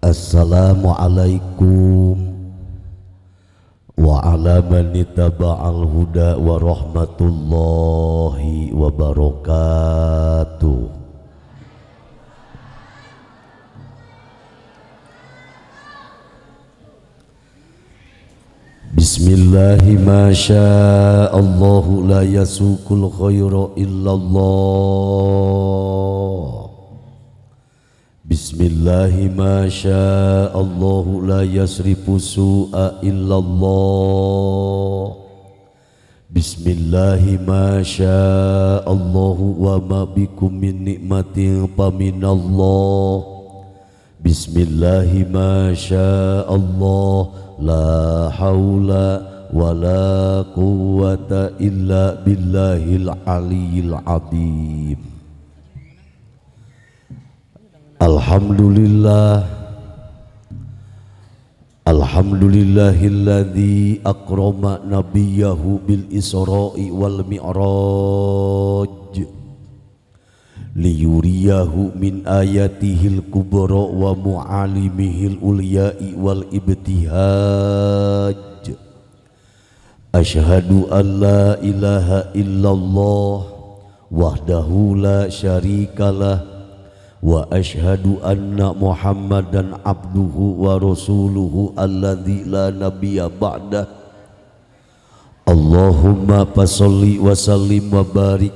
Assalamualaikum wa ala man ittaba'al huda wa rahmatullahi wa barakatuh. Bismillahi ma sya'allahu la yasukul khaira illallah. Bismillahi ma sya'allahu la yasrifu su'a illallah. Bismillahi ma sya'allahu wa ma bikum min nikmatin faminallah. Bismillahi ma sya'allah la haula wa la quwwata illa billahil aliyyil azim. Alhamdulillah, alhamdulillahilladzi akrama nabiyahu bil Isra'i wal Mi'raj liyuriyahu min ayatihil kubra wa mu'alimihil ulya'i wal ibtihaj. Asyhadu an la ilaha illallah wahdahu la syarikalah wa asyhadu anna Muhammadan abduhu wa rasuluhu alladzi la nabiyya ba'dah. Allahumma fasholli wa sallim wa barik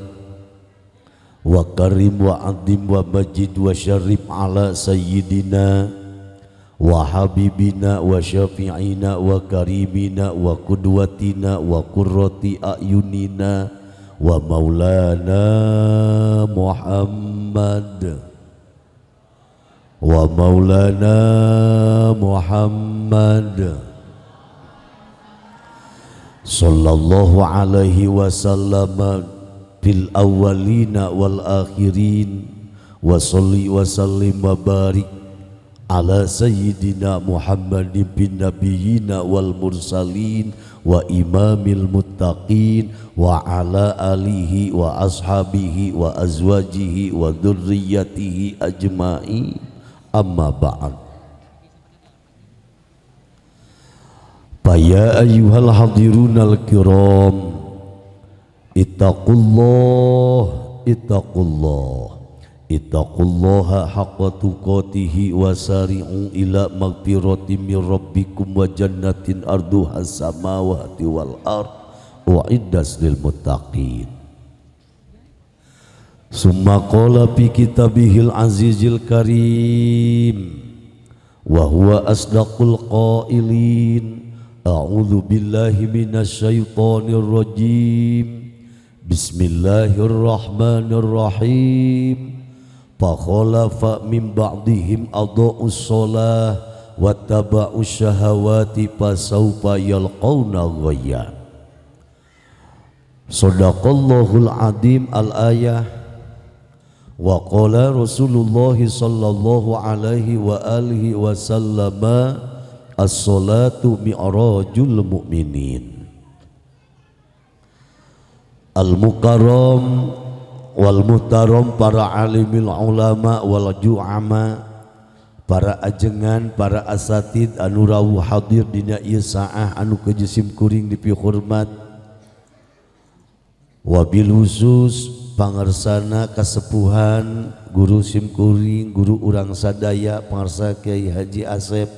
wa karim wa azim wa majid wa syarif ala sayyidina wa habibina wa syafi'ina wa karimina wa qudwatina wa qurrati a'yunina wa maulana Muhammad wa maulana Muhammad sallallahu alaihi wasallam fil awwalina wal akhirin wa salli wa sallim wa barik ala sayyidina Muhammadin bin nabiyina wal mursalin wa imamil muttaqin wa ala alihi wa ashabihi wa azwajihi wa dzurriyyatihi ajma'in. Amma ba'd. Fa ya ayyuhal hadirunal kiram, ittaqullah, ittaqullah, ittaqullaha haqqa tuqatihi wa sari'u ila magfiratin min rabbikum wa jannatin arduha samawati wal ard uiddat lil muttaqin. Summa qala fi kitabihil azizil karim wa huwa asdaqul qailin. A'udzu billahi minasyaitonir rajim. Bismillahirrahmanirrahim. Fa khalafa min ba'dihim adha'us shalah wattaba'us syahawati fasawfa yalqauna ghayya. Shadaqallahul azim. Al-ayah. Wa qala Rasulullah sallallahu alaihi wa alihi wasallam, as-salatu mi'rajul mu'minin. Al-mukarram wal muhtaram, para alimil ulama wal ju'ama, para ajengan, para asatid anu rawuh hadir dina ieu saah anu kejesim kuring dipihormat, wabil khusus pangersana kasepuhan guru simkuring, guru urang sadaya, pangersa Kiai Haji Asep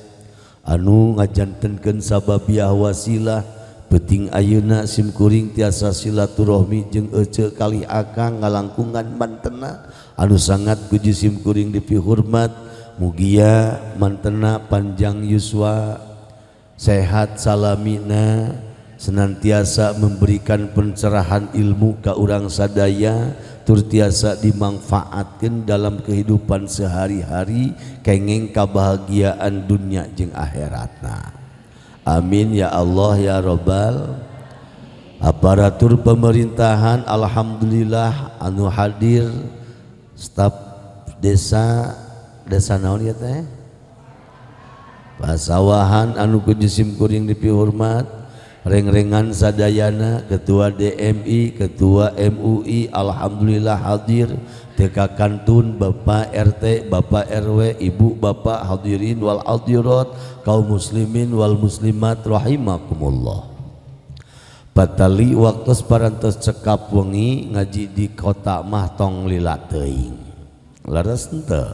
anu ngajantenkeun sababiah wasilah penting ayeuna simkuring tiasa silaturahmi jeung ece kali akang ngalangkungan mantena anu sangat ku simkuring dipihormat. Mugia mantena panjang yuswa, sehat salamina, senantiasa memberikan pencerahan ilmu ka urang sadaya, tur tiasa dimangfaatkeun dalam kehidupan sehari-hari kengeng kabahagiaan dunia jeung akhiratna. Amin ya Allah ya Robbal. Aparatur pemerintahan alhamdulillah anu hadir, staf desa, desa naon ieu teh? Pasawahan anu ku sim kuring dipihormat, Rengrengan sadayana, Ketua DMI, Ketua MUI, alhamdulillah hadir. TK Kantun, Bapak RT, Bapak RW, Ibu, Bapak, hadirin wal hadirat, kaum muslimin wal muslimat rahimakumullah. Patali waktu parantos cekap wengi, ngaji di kota mah tong lila teuing. Leres henteu?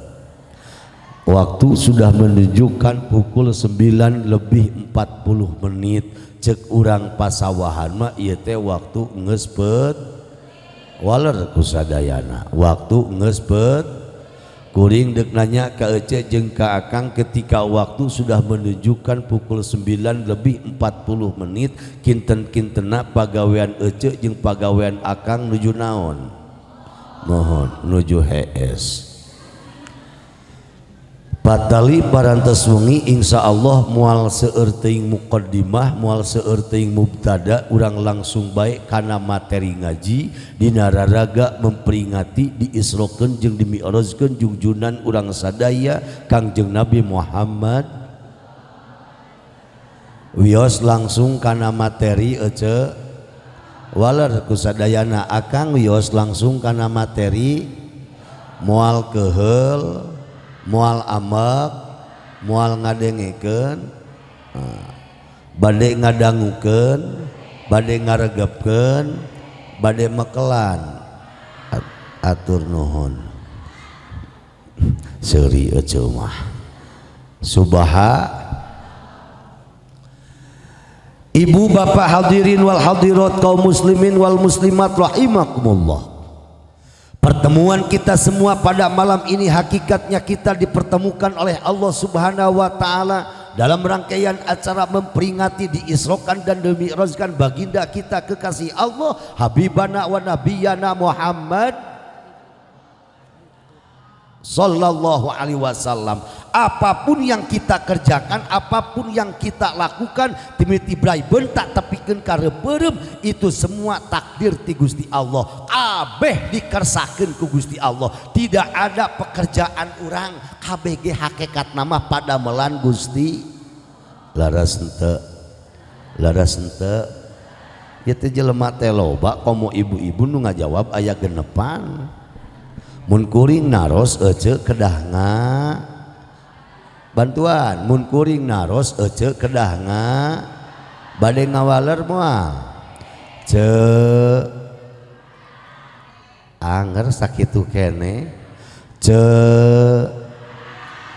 Waktu sudah menunjukkan pukul 9 lebih 40 menit. Cek urang pasawahan mah ieu teh waktu geus pet waler kusadayana. Waktu geus pet kuring dek nanya ka Ece jeung ka Akang, ketika waktu sudah menunjukkan pukul 9 lebih 40 menit, kinten-kintena pagawean Ece jeung pagawean Akang nuju naon? Mohon, nuju hees. Patali parantos wengi, insya Allah moal seueur teuing muqaddimah, moal seueur teuing mubtada, urang langsung baik kana materi ngaji dina raraga memperingati diisrokeun jeung dimi'rajkeun jungjunan urang sadaya Kangjeng Nabi Muhammad. Wios langsung kana materi. Ece, waler kusadayana. Akang, wios langsung kana materi, moal keheul, moal amek, moal ngadengekeun, bade ngadangukeun, bade ngaregepkeun, bade mekelan. Atur nuhun. Seuri ece mah subaha. Ibu bapak hadirin wal hadirat, kaum muslimin wal muslimat rahimakumullah. Pertemuan kita semua pada malam ini hakikatnya kita dipertemukan oleh Allah Subhanahu wa taala dalam rangkaian acara memperingati diisrokan dan dimi'rajkan baginda kita kekasih Allah Habibana wa Nabiyana Muhammad sallallahu alaihi wasallam. Apapun yang kita kerjakan, apapun yang kita lakukan, timiti bentak tepikeun ka reupeurem, itu semua takdir ti Gusti Allah. Kabeh dikersakeun ku Gusti Allah. Tidak ada pekerjaan orang, kabeh ge hakikat nama padamelan Gusti. Laras henteu? Laras henteu? Ya teh jelema teh loba, komo ibu-ibu nu ngajawab aya genepan. Mun kuring naros, ece kedah nga bantuan. Mun kuring naros, ece kedah nga bade ngawaler moal ce anger sakitu kene ce.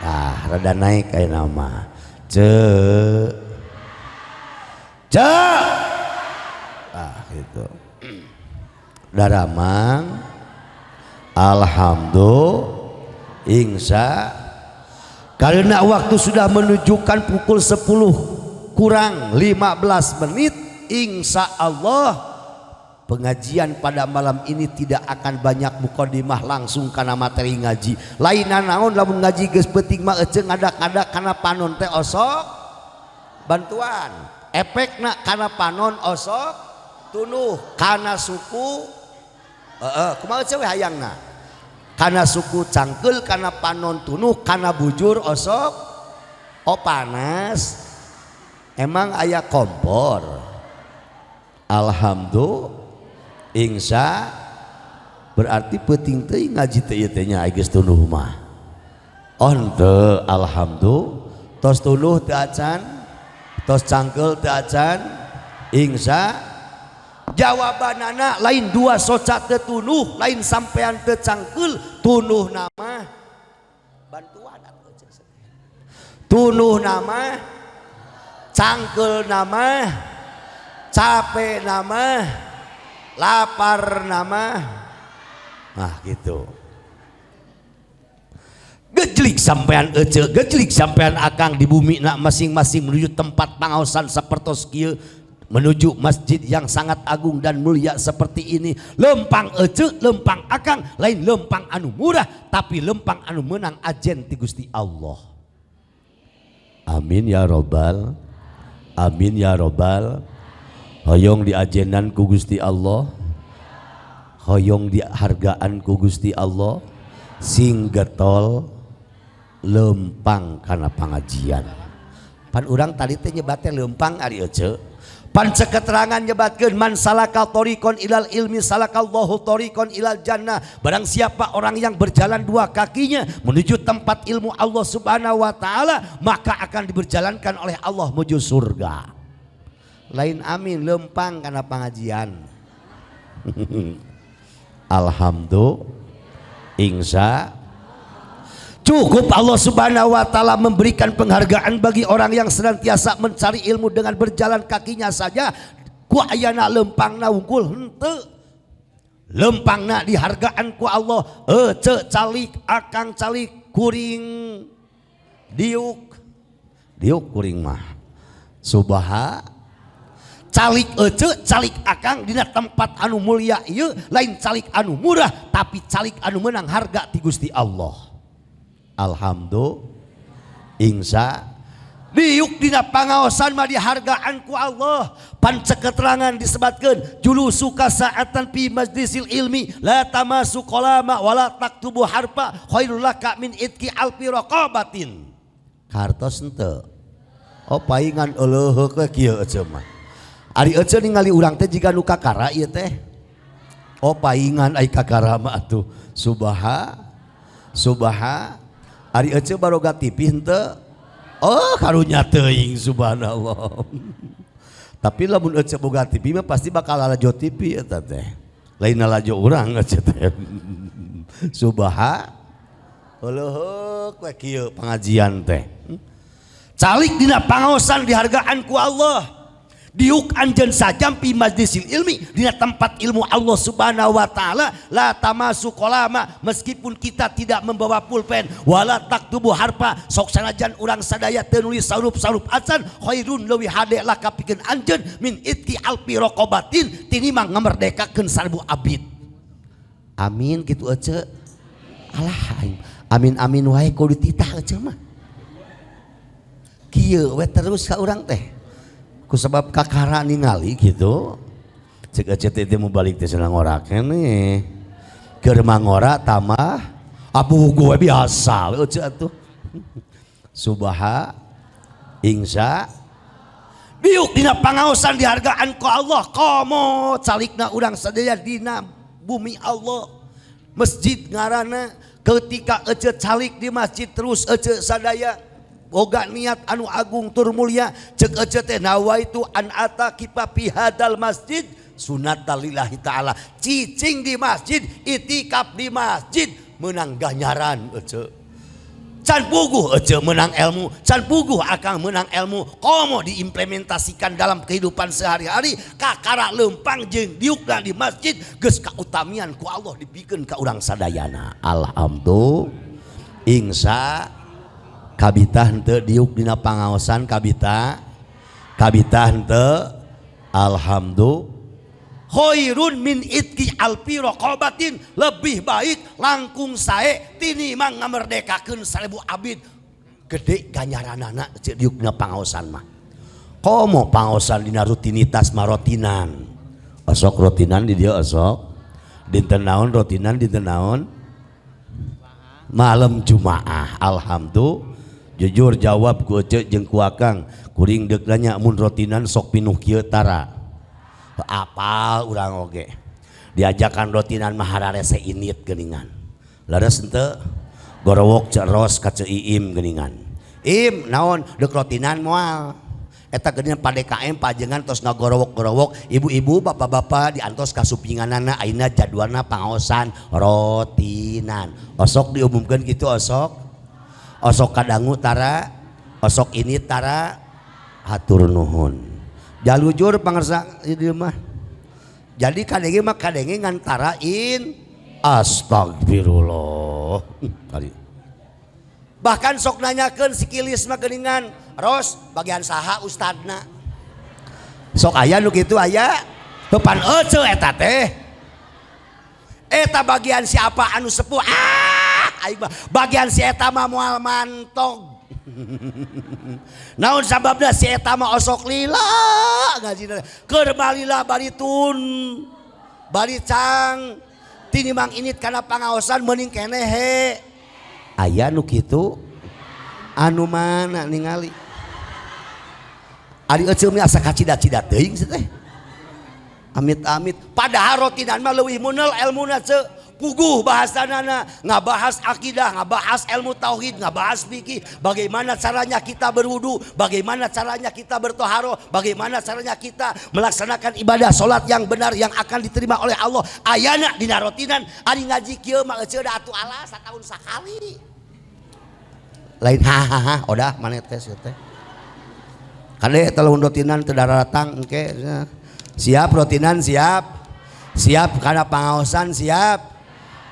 Ah, rada naik kayak nama ce ce. Ah, gitu daramang. Alhamdulillah, insya karena waktu sudah menunjukkan pukul 10 kurang 15 menit, insya Allah pengajian pada malam ini tidak akan banyak mukadimah, langsung karena materi ngaji. Lain naon, lamun ngaji geus peuting mah ece ngadak-ngadak kana panon teh osok bantuan, efekna kana panon osok tunuh, kana suku heeh kumaha ece we hayangna, kana suku cangkeul, kana panon tunuh, kana bujur osok. Oh, panas. Emang aya kompor? Alhamdulillah, insya berarti peuting teuing ngaji teh ieu teh nya, geus tunuh mah. Oh henteu, alhamdulillah. Tos tunuh teu acan? Tos cangkeul teu acan? Insya jawabanana lain dua soca teu tunuh, lain sampean teu cangkeul. Tunuh nama bantuan atuh, tunuh nama, cangkeul nama, capek nama, lapar nama. Nah, gitu. Gejlik sampean ece, gejlik sampean akang di bumi nak masing-masing menuju tempat pangaosan sapertos kieu, menuju masjid yang sangat agung dan mulia seperti ini. Lempang ece, lempang akang, lain lempang anu murah, tapi lempang anu menang ajen ti Gusti Allah. Amin ya robbal amin ya robbal. Hoyong diajenan ku Gusti Allah, hoyong dihargaan ku Gusti Allah, sing getol lempang kana pengajian. Pan urang tadi teh nyebatnya lempang ari ece. Panca keterangan nyebatkeun man salaka thariqon ilal ilmi salakallahu thariqon ilal jannah. Barang siapa orang yang berjalan dua kakinya menuju tempat ilmu Allah Subhanahu wa taala, maka akan diberjalankan oleh Allah menuju surga. Lain amin lempang karena pengajian. Alhamdulillah, insya cukup Allah Subhanahu wa taala memberikan penghargaan bagi orang yang senantiasa mencari ilmu dengan berjalan kakinya saja. Ku ayana lempangna wungkul henteu. Lempangna dihargaan ku Allah. Ece calik, akang calik, kuring diuk. Diuk kuring mah. Subaha calik ece calik akang dina tempat anu mulia ieu, lain calik anu murah tapi calik anu menang harga ti Gusti Allah. Alhamdulillah, insya diuk dina pangaosan mah dihargaan ku Allah. Panca keterangan disebatkeun julusuka sa'atan fi majlisil ilmi la tamasu qalama wala taktubu harfa khairul laka min itqi alfi raqabatin. Kartos henteu? Oh, paingan euleuheuk we kieu ece mah. Ari ece ningali urang teh jiga nu kakara ieu teh. Oh, paingan ai kakara mah atuh. Subaha subaha. Ari ece baroga TV henteu? Oh, karunya teuing, subhanallah. Tapi lamun ece boga TV mah pasti bakal lalajo TV eta teh. Lain lalajo urang ece teh. Subaha euleuheuk we kieu pengajian teh. Calik dina pangaosan dihargaan ku Allah. Diuk anjeun sajam fi majlisil ilmi dina tempat ilmu Allah Subhanahu wa taala la tamasu qalama, meskipun kita tidak membawa pulpen, wala taktubu harfa, sok sanajan urang sadaya teu nulis sarup-sarup acan, khairun leuwih hade laka pikeun anjeun min itqi alfi raqabatin tinimang ngamerdekakeun 1000 abid. Amin kitu ece. Alah aing amin amin wae kudu dititah ece mah. Kieu we terus ka urang teh. Ku sebab kakara ningali gitu. Cek ece teh mau balik teh senang ngora keneh. Keur mangora tambah abu gue biasa we ece atuh. Subaha insya diuk dina pangaosan dihargaan ku Allah. Komo calikna urang sadaya dina bumi Allah. Masjid ngaranna, ketika ece calik di masjid terus ece sadaya boga niat anu agung tur mulia, cek ece teh nawaitu an a'takifa fi hadal masjid sunatan lillahi ta'ala. Cicing di masjid, itikaf di masjid menang ganjaran ece. Can puguh ece menang ilmu, can puguh akang menang ilmu, komo diimplementasikan dalam kehidupan sehari-hari, kakara lempang jeung diukna di masjid geus kautamian ku Allah dibikeun ka urang sadayana. Alhamdulillah, insya kabita henteu diuk dina pangaosan kabita, kabita henteu? Alhamdulillah, khairun min itqi alfi raqabatin, lebih baik langkung sae tinimang ngamerdekakeun 1000 abid, gede ganjaranana cek diuk dina pangaosan mah. Komo pangaosan dina rutinitas marotinan, osok rotinan di dieu, osok dinten naon rotinan, dinten naon? Malam Jumaah. Alhamdulillah, jujur jawab ku ece jeung ku akang, kuring deuk nanya, mun rotinan sok pinuh kieu tara? Apal urang oge diajakan rotinan mah hararese init geuningan. Leres henteu? Gorowok ceros ka Ceu Iim geuningan. Im, naon deuk rotinan moal? Eta geuningan pa DKM pajengan tos ngagorowok-gorowok, ibu-ibu bapak-bapak diantos kasupinganana, ayeuna jadwalna pangaosan rotinan. Osok diumumkeun kitu, osok osok kadangu tara? Osok ini tara? Hatur nuhun, jalujur pangersa di mah. Jadi kadenge mah kadenge ngan tarain. Astagfirullah. Kali bahkan sok nanyakeun si kilis mah geuningan, ros bagian saha ustadna? Sok aya nu kitu aya. Pan ece eta teh eta bagian siapa anu sepuh? Ah, aing mah bagian si eta mah moal mantog. Naon sababna? Si eta mah osok lila ngajina, keur balila bari tun bari cang tinimang init kana pangaosan meuning keneh he. Aya nu kitu? Anu mana ningali? Ari eceu mah asa kacida-cida teuing sih teh. Amit-amit padahal rotinan mah leuwih meunel elmuna ceu. Puguh bahasanana ngabahas akidah, ngabahas ilmu tauhid, ngabahas fikih, bagaimana caranya kita berwudu, bagaimana caranya kita bertoharoh, bagaimana caranya kita melaksanakan ibadah salat yang benar yang akan diterima oleh Allah. Ayana dina rotinan. Ari ngaji kieu mah eceu da atuh alah satahun sakali. Lain hahaha odah maneh teh sia teh. Kade teh rotinan teu daratang engke. Siap rotinan siap. Siap kana pangaosan siap.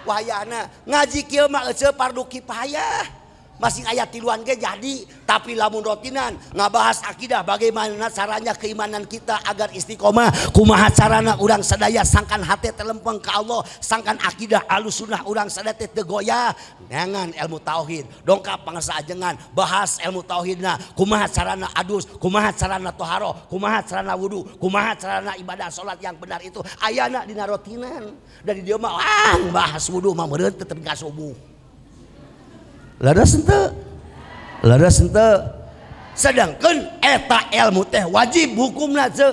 Wayahna ngaji kieu mah eceu fardu kifayah masing aya tiluan ge jadi, tapi lamun rotinan ngabahas akidah, bagaimana caranya keimanan kita agar istiqomah, kumaha carana urang sadaya sangkan hate telempeng ka Allah, sangkan akidah Ahlussunnah urang sadaya teh teu goyah, neangan ilmu tauhid dongkap pangsa ajengan bahas ilmu tauhidna, kumaha carana adus, kumaha carana toharoh, kumaha carana wudu, kumaha carana ibadah salat yang benar, itu ayana dina rotinan. Dari dia mah ah bahas wudu mah meureun tetep ka subuh. Leres henteu? Leres henteu? Sedangkan eta ilmu teh wajib hukumna ceu.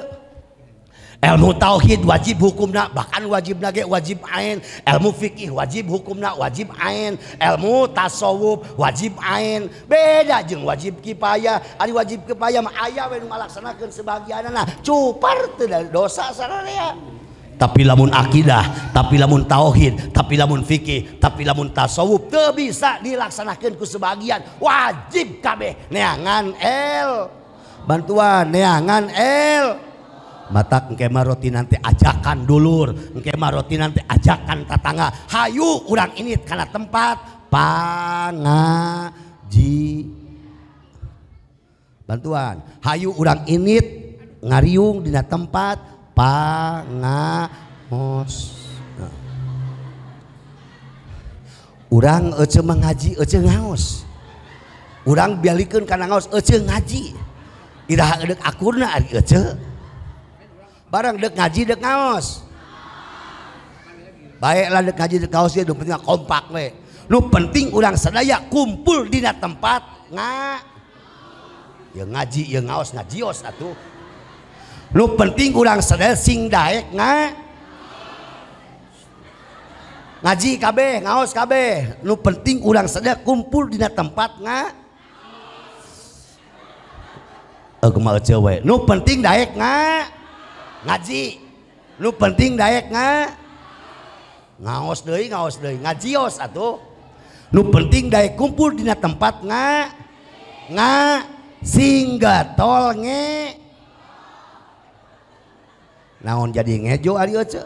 Ilmu tauhid wajib hukumna, bahkan wajibna ge wajib ain. Ilmu fikih wajib hukumna, wajib ain. Ilmu tasawuf wajib ain. Beda jeung wajib kifayah. Ari wajib kifayah mah aya we nu ngalaksanakeun sebagianna, cupar teu dosa sararea. Tapi lamun akidah, tapi lamun tauhid, tapi lamun fikih, tapi lamun tasawuf teu bisa dilaksanakeun ku sebagian, wajib kabeh neangan el. Bantuan neangan el. Matak engke mah roti nanti ajakan dulur, engke mah roti nanti ajakan tatangga. Hayu urang ini kana tempat pangaji. Bantuan, hayu urang init ngariung dina tempat pangaos. Nah. Urang eceu mengaji eceu ngaos. Urang bialikeun kana ngaos eceu ngaji. Iraha deuk akurna ari eceu. Barang deuk ngaji deuk ngaos. Baiklah deuk ngaji deuk ngaos ge nu penting kompak we. Nu penting urang sadaya kumpul dina tempat nga. Ya ngaji ya ngaos ngajios atuh. Nu penting urang sadaya sing daek nga ngaji kabeh ngaos kabeh. Nu penting urang sadaya kumpul dina tempat nga. Kumaha eceu we. Nu penting daek nga ngaji. Nu penting daek nga ngaos deui ngaos deui ngajios atuh. Nu penting daek kumpul dina tempat nga nga sing gatol nge. Naon jadi ngejo ari eceu?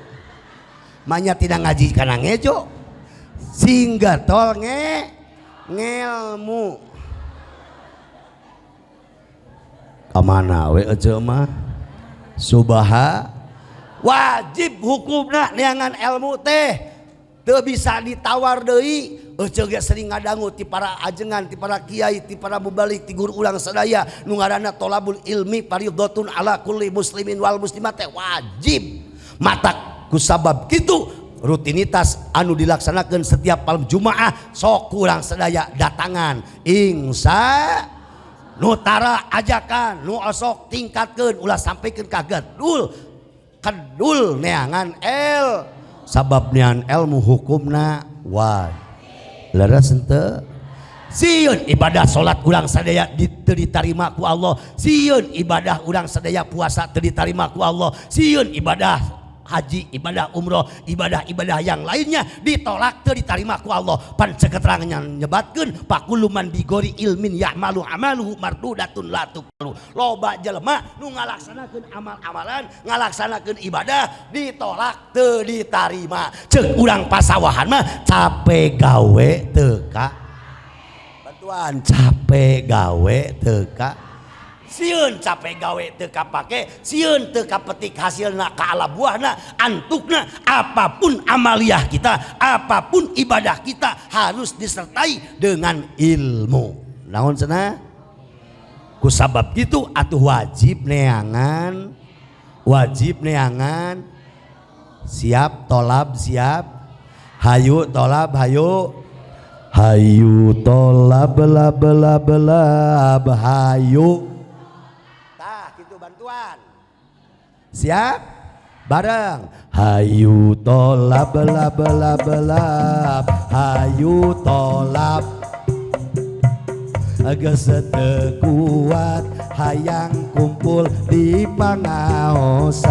Manya tidak ngaji kana ngejo. Sing gatol nge ngelmu. Kamana we eceu mah? Subaha wajib hukumna neangan ilmu teh. Teu bisa ditawar deui. Eceu ge sering ngadangu ti para ajengan, ti para kiai, ti para mubalik, ti guru urang sadaya nu ngaranna tolabul ilmi fardhatun ala kulli muslimin wal muslimat teh wajib. Matak kusabab kitu rutinitas anu dilaksanakeun setiap malam Jumaah sok urang sadaya datangan insya nu tara ajakan nu osok tingkatkeun ulah sampikeun ka gedul kedul neangan el sabab neangan ilmu hukumna wajib. Leres henteu? Sieun ibadah salat urang sadaya teu ditarima ku Allah. Sieun ibadah urang sadaya puasa teu ditarima ku Allah. Sieun ibadah haji, ibadah umroh, ibadah-ibadah yang lainnya ditolak teu ditarima ku Allah. Pan keterangannya nyebatkeun pakuluman bigori ilmin ya'malu amaluhu mardudatun la tuqbalu. Loba jelema nu ngalaksanakeun amal-amalan, ngalaksanakeun ibadah ditolak teu ditarima. Ceuk urang pasawahan mah capek gawe teu ka. Bantuan capek gawe teu ka. Sieun capek gawe teu kapake, sieun teu kapetik hasilna ka ala buahna, antukna apapun amaliyah kita, apapun ibadah kita harus disertai dengan ilmu. Naon cenah? Kusabab kitu atuh wajib neangan, wajib neangan, siap tolab siap, hayu tolab hayu, hayu tolab lab lab lab hayu. Bantuan. Siap? Bareng. Hayu tolab lab lab lab. Hayu tolab. Geus teu kuat hayang kumpul di pangaosan.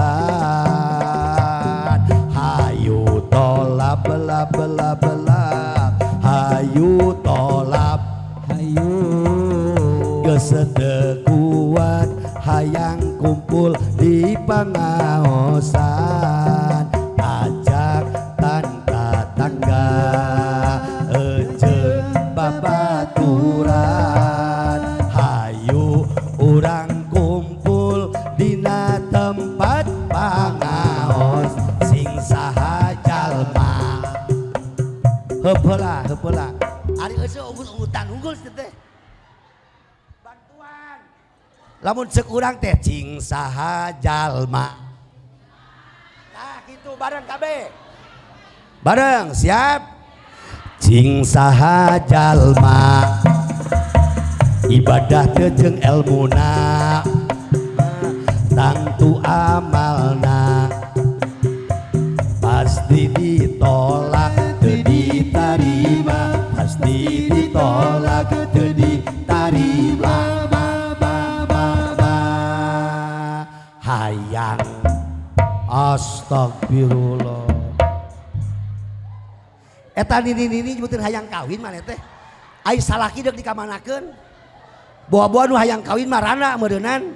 Hayu tolab lab lab lab. Hayu tolab. Hayu. Geus teu kuat hayang kumpul di pangaosan. Ajak tanda tangga ece babaturan. Hayu urang kumpul dina tempat pangaos sing saha jalma. Heupeula heupeula. Ari eueuh unggul-unggutan unggul teh. Bantuan. Lamun cek urang teh cing saha jalma. Nah gitu bareng kabeh. Bareng siap. Cing saha jalma. Ibadah teu jeung elmuna. Tangtu amalna. Pasti ditolak teu ditarima, pasti ditolak teu ditarima. Ba ba ba ba. Hayang astagfirullah. Eta nini-nini nyebutin hayang kawin maneh teh. Ai salaki deuk dikamanakeun? Boa-boa nu hayang kawin mah rana meureunnan.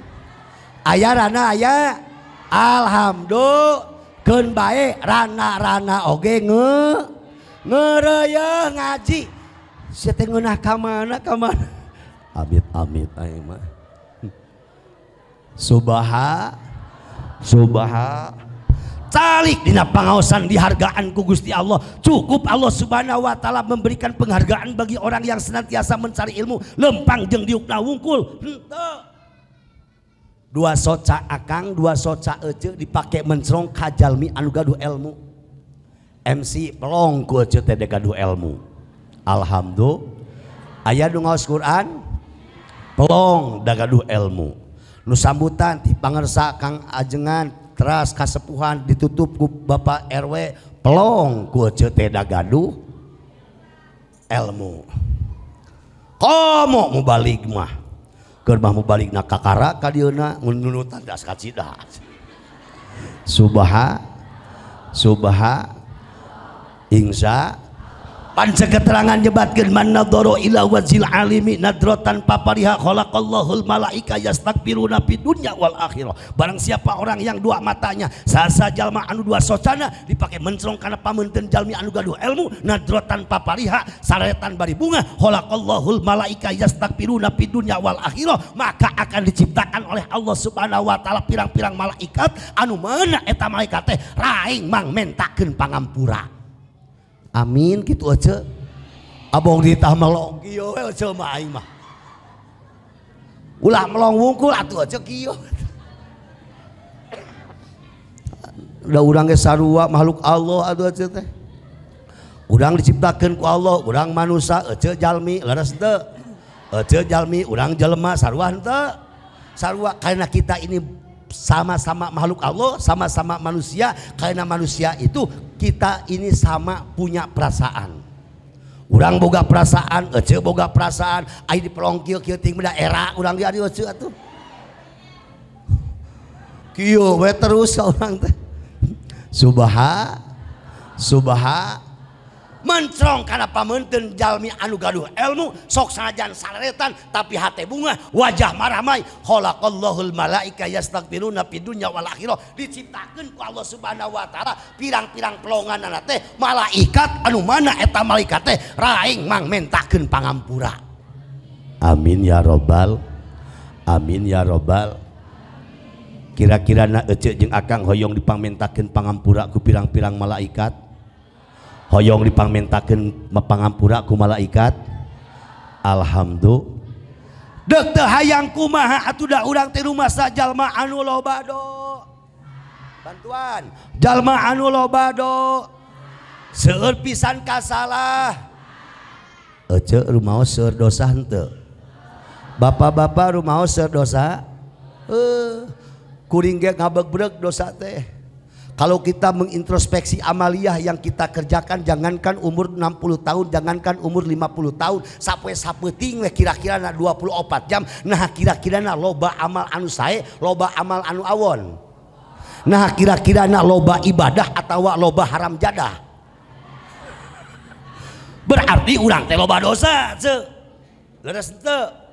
Aya rana aya. Alhamdulillah keun bae rana-rana oge ngeureuyeung ngaji. Sia teh ngeunah ka mana ka mana? Amit amit aing mah. Subaha subaha calik dina pangaosan dihargaan ku Gusti Allah. Cukup Allah Subhanahu wa taala memberikan penghargaan bagi orang yang senantiasa mencari ilmu, lempang jeung diukna wungkul. Henteu. Dua soca akang, dua soca ece dipake mencrong ka jalmi anu gaduh ilmu. MC pelong ku ece teh gaduh ilmu. Alhamdulillah. Aya nu ngaos Quran pelong da gaduh ilmu. Nu sambutan ti pangersa Kang Ajengan teras kasepuhan ditutup ku Bapak RW pelong ku ece teh da gaduh ilmu. Komo mubalig mah keur mah mubaligna kakara ka dieuna nunutan das kacida. Subaha subaha ingsa panca keterangan nyebatkeun man nadhara ila wajhil alimi nadratan papariha khalaqallahul malaika yastakbiruna fid dunya wal akhirah. Barang siapa orang yang dua matanya sasa jalma anu dua socana dipake mencrong kana pameunteun jalmi anu gaduh ilmu nadratan papariha saretan bari bunga khalaqallahul malaika yastakbiruna fid dunya wal akhirah, maka akan diciptakan oleh Allah Subhanahu wa taala pirang-pirang malaikat anu mana eta malaikat teh raing mang mentakeun pangampura. Amin gitu aja. Abong ditah melong kieu we aja mah aing mah. Ulah melong wungkul atuh aja kieu. Da urang ge sarua makhluk Allah atuh aja teh. Urang diciptakeun ku Allah, urang manusia ece jalmi leres teu. Ece jalmi urang jelema sarua henteu. Sarua karena kita ini sama-sama makhluk Allah, sama-sama manusia, karena manusia itu kita ini sama punya perasaan. Urang boga perasaan, ece boga perasaan, ai dipelong kieu kieu ting beda era urang ge ari ece atuh. Kieu we terus ka urang teh. Subaha subaha mencrong kana pameunteun jalmi anu gaduh ilmu sok sanajan sareretan tapi hate bunga wajah maramai khalaqallahul malaika yastakbiruna fid dunya wal akhirah, diciptakeun ku Allah Subhanahu wa taala pirang-pirang pelonganana teh malaikat anu mana eta malaikat teh raing mang mentakeun pangampura. Amin ya robbal amin ya robbal. Kira-kira na ece jeung akang hoyong dipangmentakeun pangampura ku pirang-pirang malaikat, hoyong dipangmentakeun pangampura ku malaikat. Alhamdulillah. Deuk teu hayang kumaha atuh da urang teh rumasa jalma anu loba do. Bantuan jalma anu loba do. Seueur pisan kasalah. Ece rumaos seueur dosa henteu? Bapak-bapak rumaos seueur dosa? Kuring ge ngabegreg dosa teh. Kalau kita mengintrospeksi amaliyah yang kita kerjakan, jangankan umur 60 tahun, jangankan umur 50 tahun, sapoe sapeuting we kira-kira na 24 jam, nah kira-kira na loba amal anu sae, loba amal anu awon. Nah kira-kira na loba ibadah atau loba haram jadah. Berarti urang teh loba dosa, ce. Leres henteu?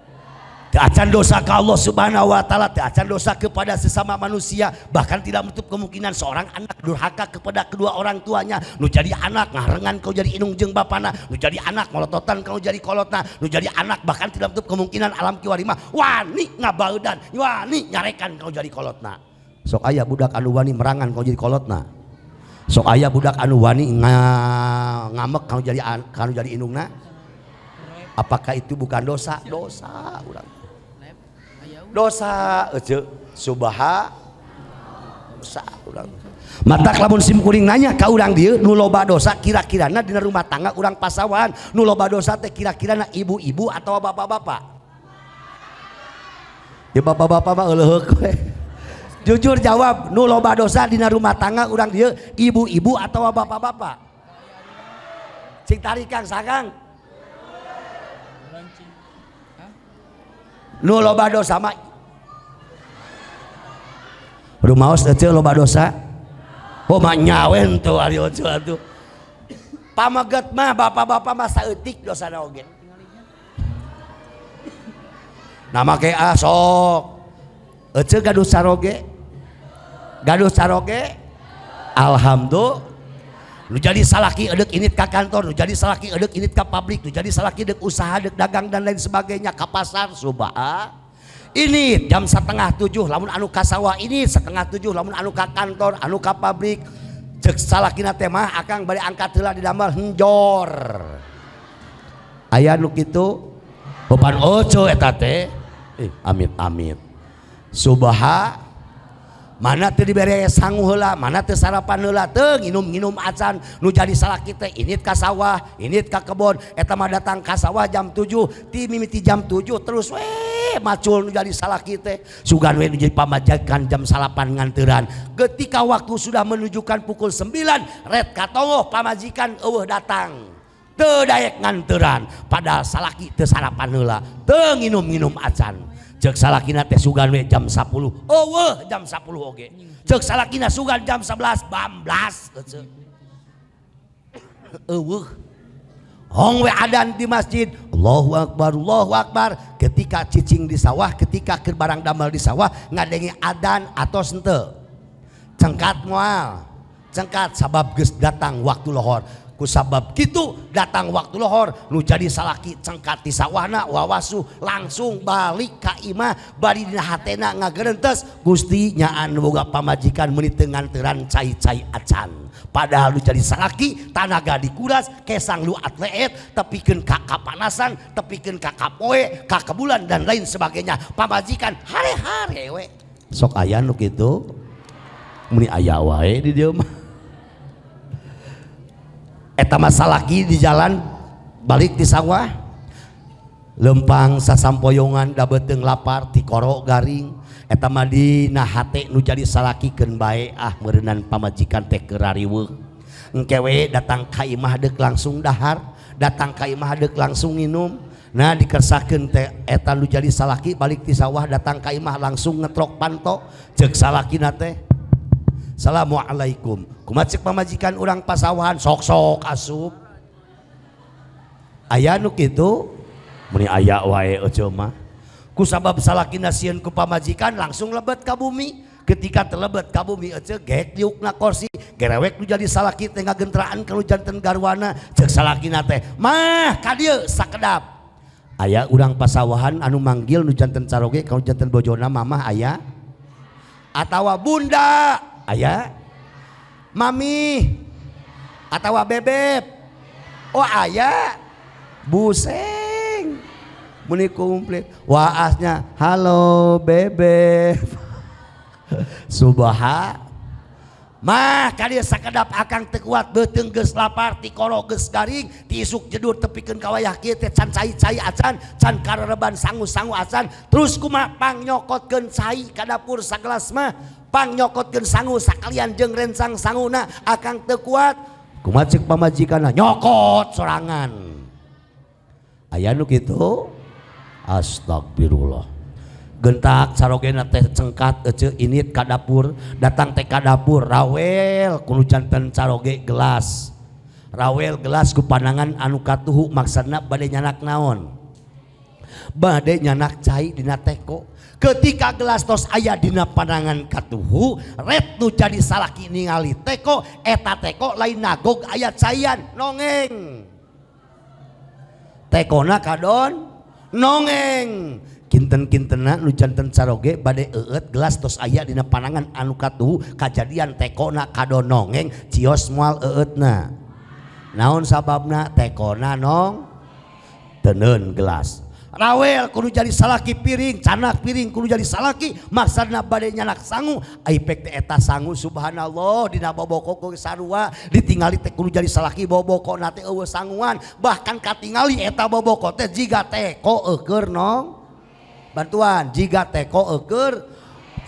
Teu acan dosa ke Allah Subhanahu wa taala, teu acan dosa kepada sesama manusia, bahkan tidak menutup kemungkinan seorang anak durhaka kepada kedua orang tuanya. Nu jadi anak ngarengan kau jadi indung jeung bapana, nu jadi anak molototan kau jadi kolotna, nu jadi anak bahkan tidak menutup kemungkinan alam kiwari mah wani ngabaudan, wani nyarekan kau jadi kolotna. Sok aya budak anu wani merangan kau jadi kolotna. Sok aya budak anu wani ngamek kau jadi indungna. Apakah itu bukan dosa? Dosa urang. Dosa ece subaha dosa urang. Matak lamun sim kuring nanya ka urang dieu nu loba dosa kira-kirana dina rumah tangga urang pasawahan nu loba dosa teh kira-kirana ibu-ibu atau bapak-bapak? Ya bapak-bapak mah eueuh we. Jujur jawab, nu loba dosa dina rumah tangga urang dieu ibu-ibu atau bapak-bapak? Cing tarik Kang sakang. Nu loba dosa mah rumaos ece loba dosa. Oh mah nyawen tuh ari ece atuh. Pameget mah bapak-bapak mah saeutik dosana oge. Nah make ah sok. Ece gaduh caroge. Gaduh caroge. Alhamdulillah. Nu jadi salaki edek init ka kantor, nu jadi salaki edek init ka pabrik, nu jadi salaki edek usaha, edek dagang dan lain sebagainya ka pasar subah. Ini jam 6:30 lamun anu ka sawah ini 6:30 lamun anu ka kantor, anu ka pabrik. Cek salakina teh mah akang bari angkat heula di damel henjor. Aya nu kitu? Hopan oco eta teh. Amit-amit. Subaha mana teu dibere sangu heula, mana teu sarapan heula, teu nginum-nginum acan. Nu jadi salaki teh init ka sawah, init ka kebon, eta mah datang ka sawah jam 7, ti mimiti jam 7 terus we macul nu jadi salaki teh. Sugan we nu jadi pamajikan jam 9 nganteran. Ketika waktu sudah menunjukkan pukul 9, ret katongoh pamajikan eueuh datang. Teu daek nganteran, padahal salaki teu sarapan heula, teu nginum-nginum acan. Cek salakina teh sugan we jam 10. Eueuh jam 10 oge. Cek salakina sugan jam 11 bamblas. Eueuh. Hong we adan di masjid. Allahu akbar, Allahu akbar. Ketika cicing di sawah, ketika keur barang damel di sawah ngadenge adan atos henteu. Cengkat moal. Cengkat sabab geus datang waktu lohor. Ku sabab kitu datang waktu lohor nu jadi salaki cengkat di sawahna wawasu langsung balik ka imah bari dina hatena ngagerentes Gusti nyaan boga pamajikan meuni teu nganteran cai-cai acan. Padahal nu jadi salaki tanaga dikuras kesang lu atleet tepikeun ka kapanasan tepikeun ka kapoe ka kebulan dan lain sebagainya pamajikan hare-hare we. Sok aya nu kitu meuni aya wae di dieu mah. Eta mah salaki di jalan balik di sawah lempang sasampoyongan da beuteung lapar tikoro garing eta mah dina hate nu jadi salaki keun bae ah meureunan pamajikan teh keur rariweuh. Engke we datang ka imah deuk langsung dahar, datang ka imah deuk langsung nginum. Nah dikersakeun teh eta nu jadi salaki balik di sawah datang ka imah langsung ngetrok panto ceuk salakina teh Assalamualaikum. Kumaha cek pamajikan urang pasawahan sok-sok asup. Aya nu kitu? Meuni aya wae ece mah. Ku sabab salakina sieun ku pamajikan langsung lebet ka bumi. Ketika telebet ka bumi ece gek diukna kursi, gerewek nu jadi salaki teh ngagentraan ka nu janten garwana. Cek salakina teh, "Mah ka dieu sakedap." Aya urang pasawahan anu manggil nu janten caroge ka nu janten bojona mamah aya? Atawa bunda aya? Mami atawa bebeb? Oh aya? Buseng meni komplit waasnya halo bebeb. Subha Mah ka dieu sakedap akang teu kuat beuteung geus lapar tikoro geus garing ti isuk jedur tepikeun ka wayah kieu teh can cai-cai acan can karereban sangu-sangu acan terus kumaha pangnyokotkeun cai ka dapur sagelas mah pangnyokotkeun sangu sakalian jeung rencang sanguna akang teu kuat kumaha ceuk pamajikanna nyokot sorangan aya nu kitu. Astagfirullah. Gentak carogena teh cengkat ece init ka dapur datang teh ka dapur rawel kudu janten caroge gelas rawel gelas ku pandangan anu katuhu maksudna bade nyanak naon bade nyanak cai dina teko. Ketika gelas tos aya dina pandangan katuhu ret nu jadi salaki ningali teko eta teko lain nagog aya caian nongeng tekona kadon nongeng kinten-kintena nu janten caroge bade eueut gelas tos aya dina panangan anu katuhu kajadian tekona kadon nongeng cios moal eueutna naon sababna tekona nong teneun gelas rawel kudu jadi salaki piring canak piring kudu jadi salaki maksudna bade nyanak sangu ai pek teh eta sangu subhanallah dina boboko geus sarua ditingali teh kudu jadi salaki bobokona teh eueuh sanguan bahkan katingali eta boboko teh jiga teko eueur nong bantuan jiga teko eueur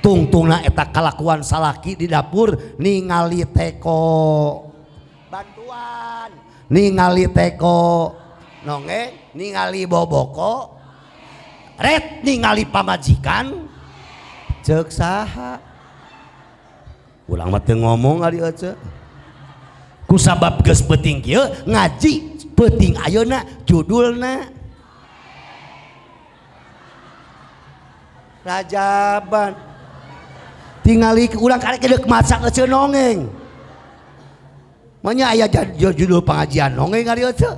tungtungna eta kalakuan salaki di dapur ningali teko bantuan ningali teko nonge ningali boboko ret ningali pamajikan ceuk saha urang mah teu ngomong ari ece kusabab geus peuting kieu ngaji peuting ayeuna judulna Rajaban tingali urang karek deuk maca ece nongeng manya aya judul pengajian nongeng ari ece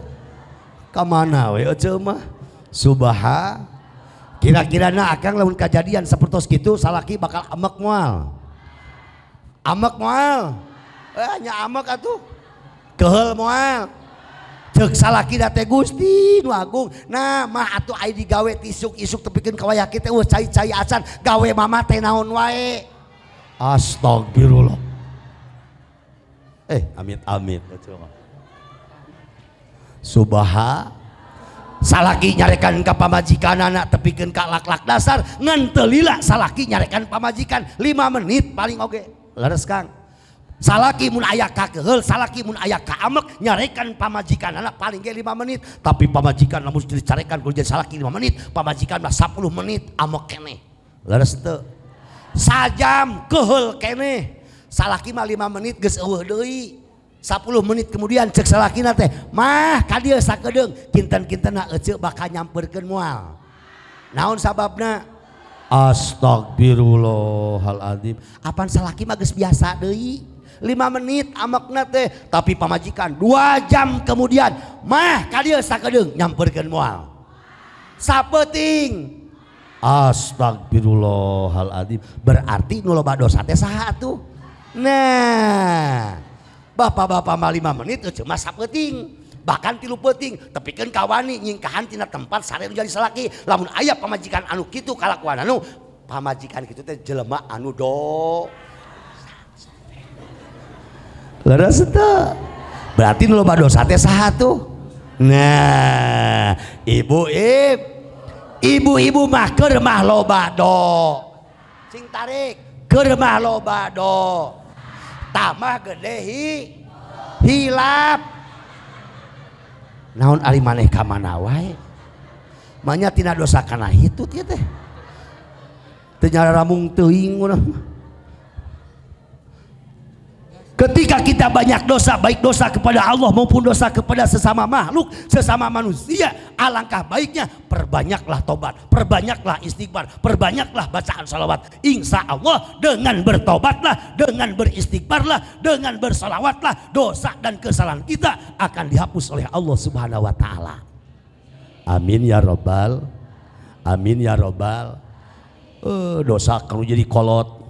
ka mana we ece mah subaha kira-kira na akang lamun kajadian sapertos kitu salaki bakal amek moal amek moal nya amek atuh keheul moal ceuk salaki da teh Gusti nu agung nah mah atuh ai digawe tisuk-isuk tepikeun ka wayah kieu teh eueuh cai-cai acan gawe mama teh naon wae astagfirullah amit amit subaha salaki nyarekan ka pamajikanana tepikeun ka lak-lak dasar ngan teu lila salaki nyarekan pamajikan 5 menit paling oge leres Kang. Salaki mun aya kakeheul salaki mun aya kaamek nyarekan pamajikanana paling ge 5 menit tapi pamajikan lamun dicarekan kudu jadi salaki 5 menit pamajikan mah 10 menit amek keneh leres teu sajam keheul keneh salaki mah 5 menit geus eueuh deui 10 menit kemudian cek salakina teh mah ka dieu sakedeung kinten-kintenna eceu bakal nyamperkeun moal naon sababna astagfirullahaladzim apan salaki mah geus biasa deui 5 menit amekna teh tapi pamajikan 2 jam kemudian mah ka dieu sakedeung nyamperkeun moal sapeuting astagfirullahaladzim berarti nu loba dosa teh saha atuh nah bapak-bapak mah 5 menit eceu mah sapeuting bahkan 3 peuting tepikeun ka wani nyingkahan tina tempat sare nu jadi salaki lamun aya pamajikan anu kitu kalakuan anu pamajikan kitu teh jelema anu do leres teu berarti nu loba dosa teh saha tuh nah ibu-ibu mah keur mah loba do cing tarik keur mah loba do tamah gede hilap naon ari maneh ka mana wae manya tina dosa kana hitut ieu teh teu nyararamung teuing urang. Ketika kita banyak dosa, baik dosa kepada Allah maupun dosa kepada sesama makhluk, sesama manusia, alangkah baiknya perbanyaklah tobat, perbanyaklah istighfar, perbanyaklah bacaan salawat. Insya Allah dengan bertobatlah, dengan beristighfarlah, dengan bersalawatlah, dosa dan kesalahan kita akan dihapus oleh Allah Subhanahu wa Ta'ala. Amin ya robbal, amin ya robbal. Dosa kamu jadi kolot,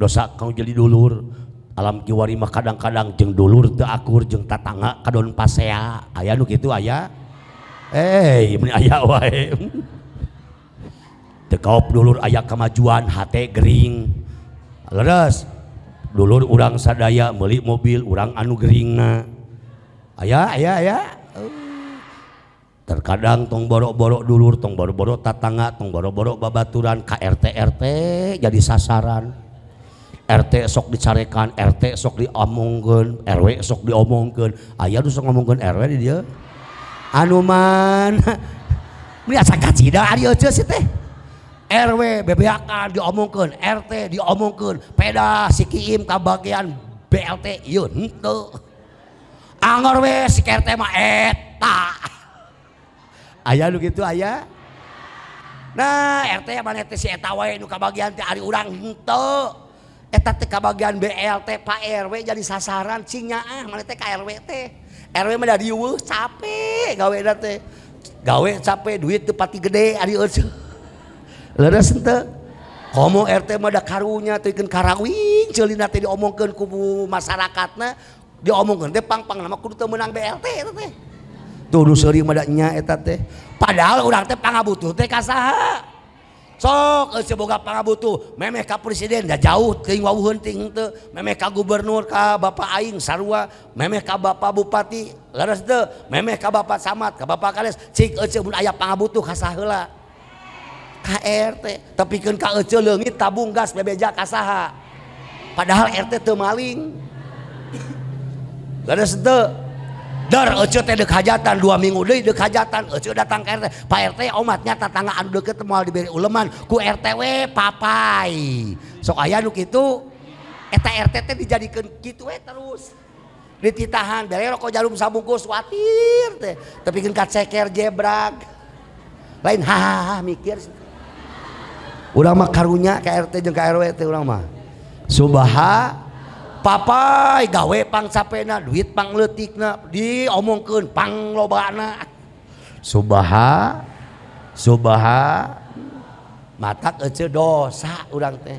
dosa kamu jadi dulur. Alam kiwari mah kadang-kadang jeung dulur teu akur jeung tatangga kadon pasea aya nu kitu aya meni aya wae teu kaop dulur aya kamajuan hate gering leres Dulur urang sadaya meuli mobil, urang anu geringna. Aya aya aya. Terkadang tong borok-borok dulur, tong boro-boro tatangga, tong boro-boro babaturan, ka RT RT jadi sasaran. RT sok dicarekan, RT sok diomongkeun, RW sok diomongkeun. Aya nu sok ngomongkeun RW di dieu. Anu mana? Ini asa kacida ari euceu sih teh. RW bebeakan diomongkeun, RT diomongkeun, peda si Kiim kabagian BLT ieu henteu. Angger we si RT mah eta. Aya nu kitu aya? Nah, RT mana teh si eta wae nu kabagian teh, ari urang henteu. Eta teh kabagian BLT, Pak RW jadi sasaran, cing nyaah mana teh ka RW teh. RW mah da dieuweuh capek gawena teh. Gawe capek, duit teu pati gede ari euceu. Leres henteu? Komo RT mah da karunya teuikeun karawing ceulina teh diomongkeun ku masyarakatna, diomongkeun teh pang-pang nama kudu teu meunang BLT eta teh. Tuh nu seuring mah da nya eta teh. Padahal urang teh pangabutuh teh ka saha? Sok euceu boga pangabutuh, memeh ka presiden da jauh teuing wawuheun teuing henteu, memeh ka gubernur ka bapak aing sarua, memeh ka bapak bupati leres teu, memeh ka bapak camat, ka bapak kades, cik euceu mun aya pangabutuh ka saha heula? Ka RT. Tepikeun ka euceu leungit tabung gas bebeja ka saha? Padahal RT teu maling. Leres teu? Dar euceu teh deuk hajatan 2 minggu deui deuk hajatan, euceu datang ka RT, Pak RT omatnya tatangga anu deukeut moal diberi uleman ku RT we papai. Sok aya nu kitu, eta RT teh dijadikeun kitu we terus. Dititahan bere rokok jarum sabungkus watir teh tepikeun ka ceker jebrag. Lain hahaha mikir. Urang mah karunya ka RT jeung ka RW teh urang mah. Subaha papai gawe pang capena, duit pang leutikna, diomongkeun pang lobana. Subaha subaha matak euceu dosa urang teh.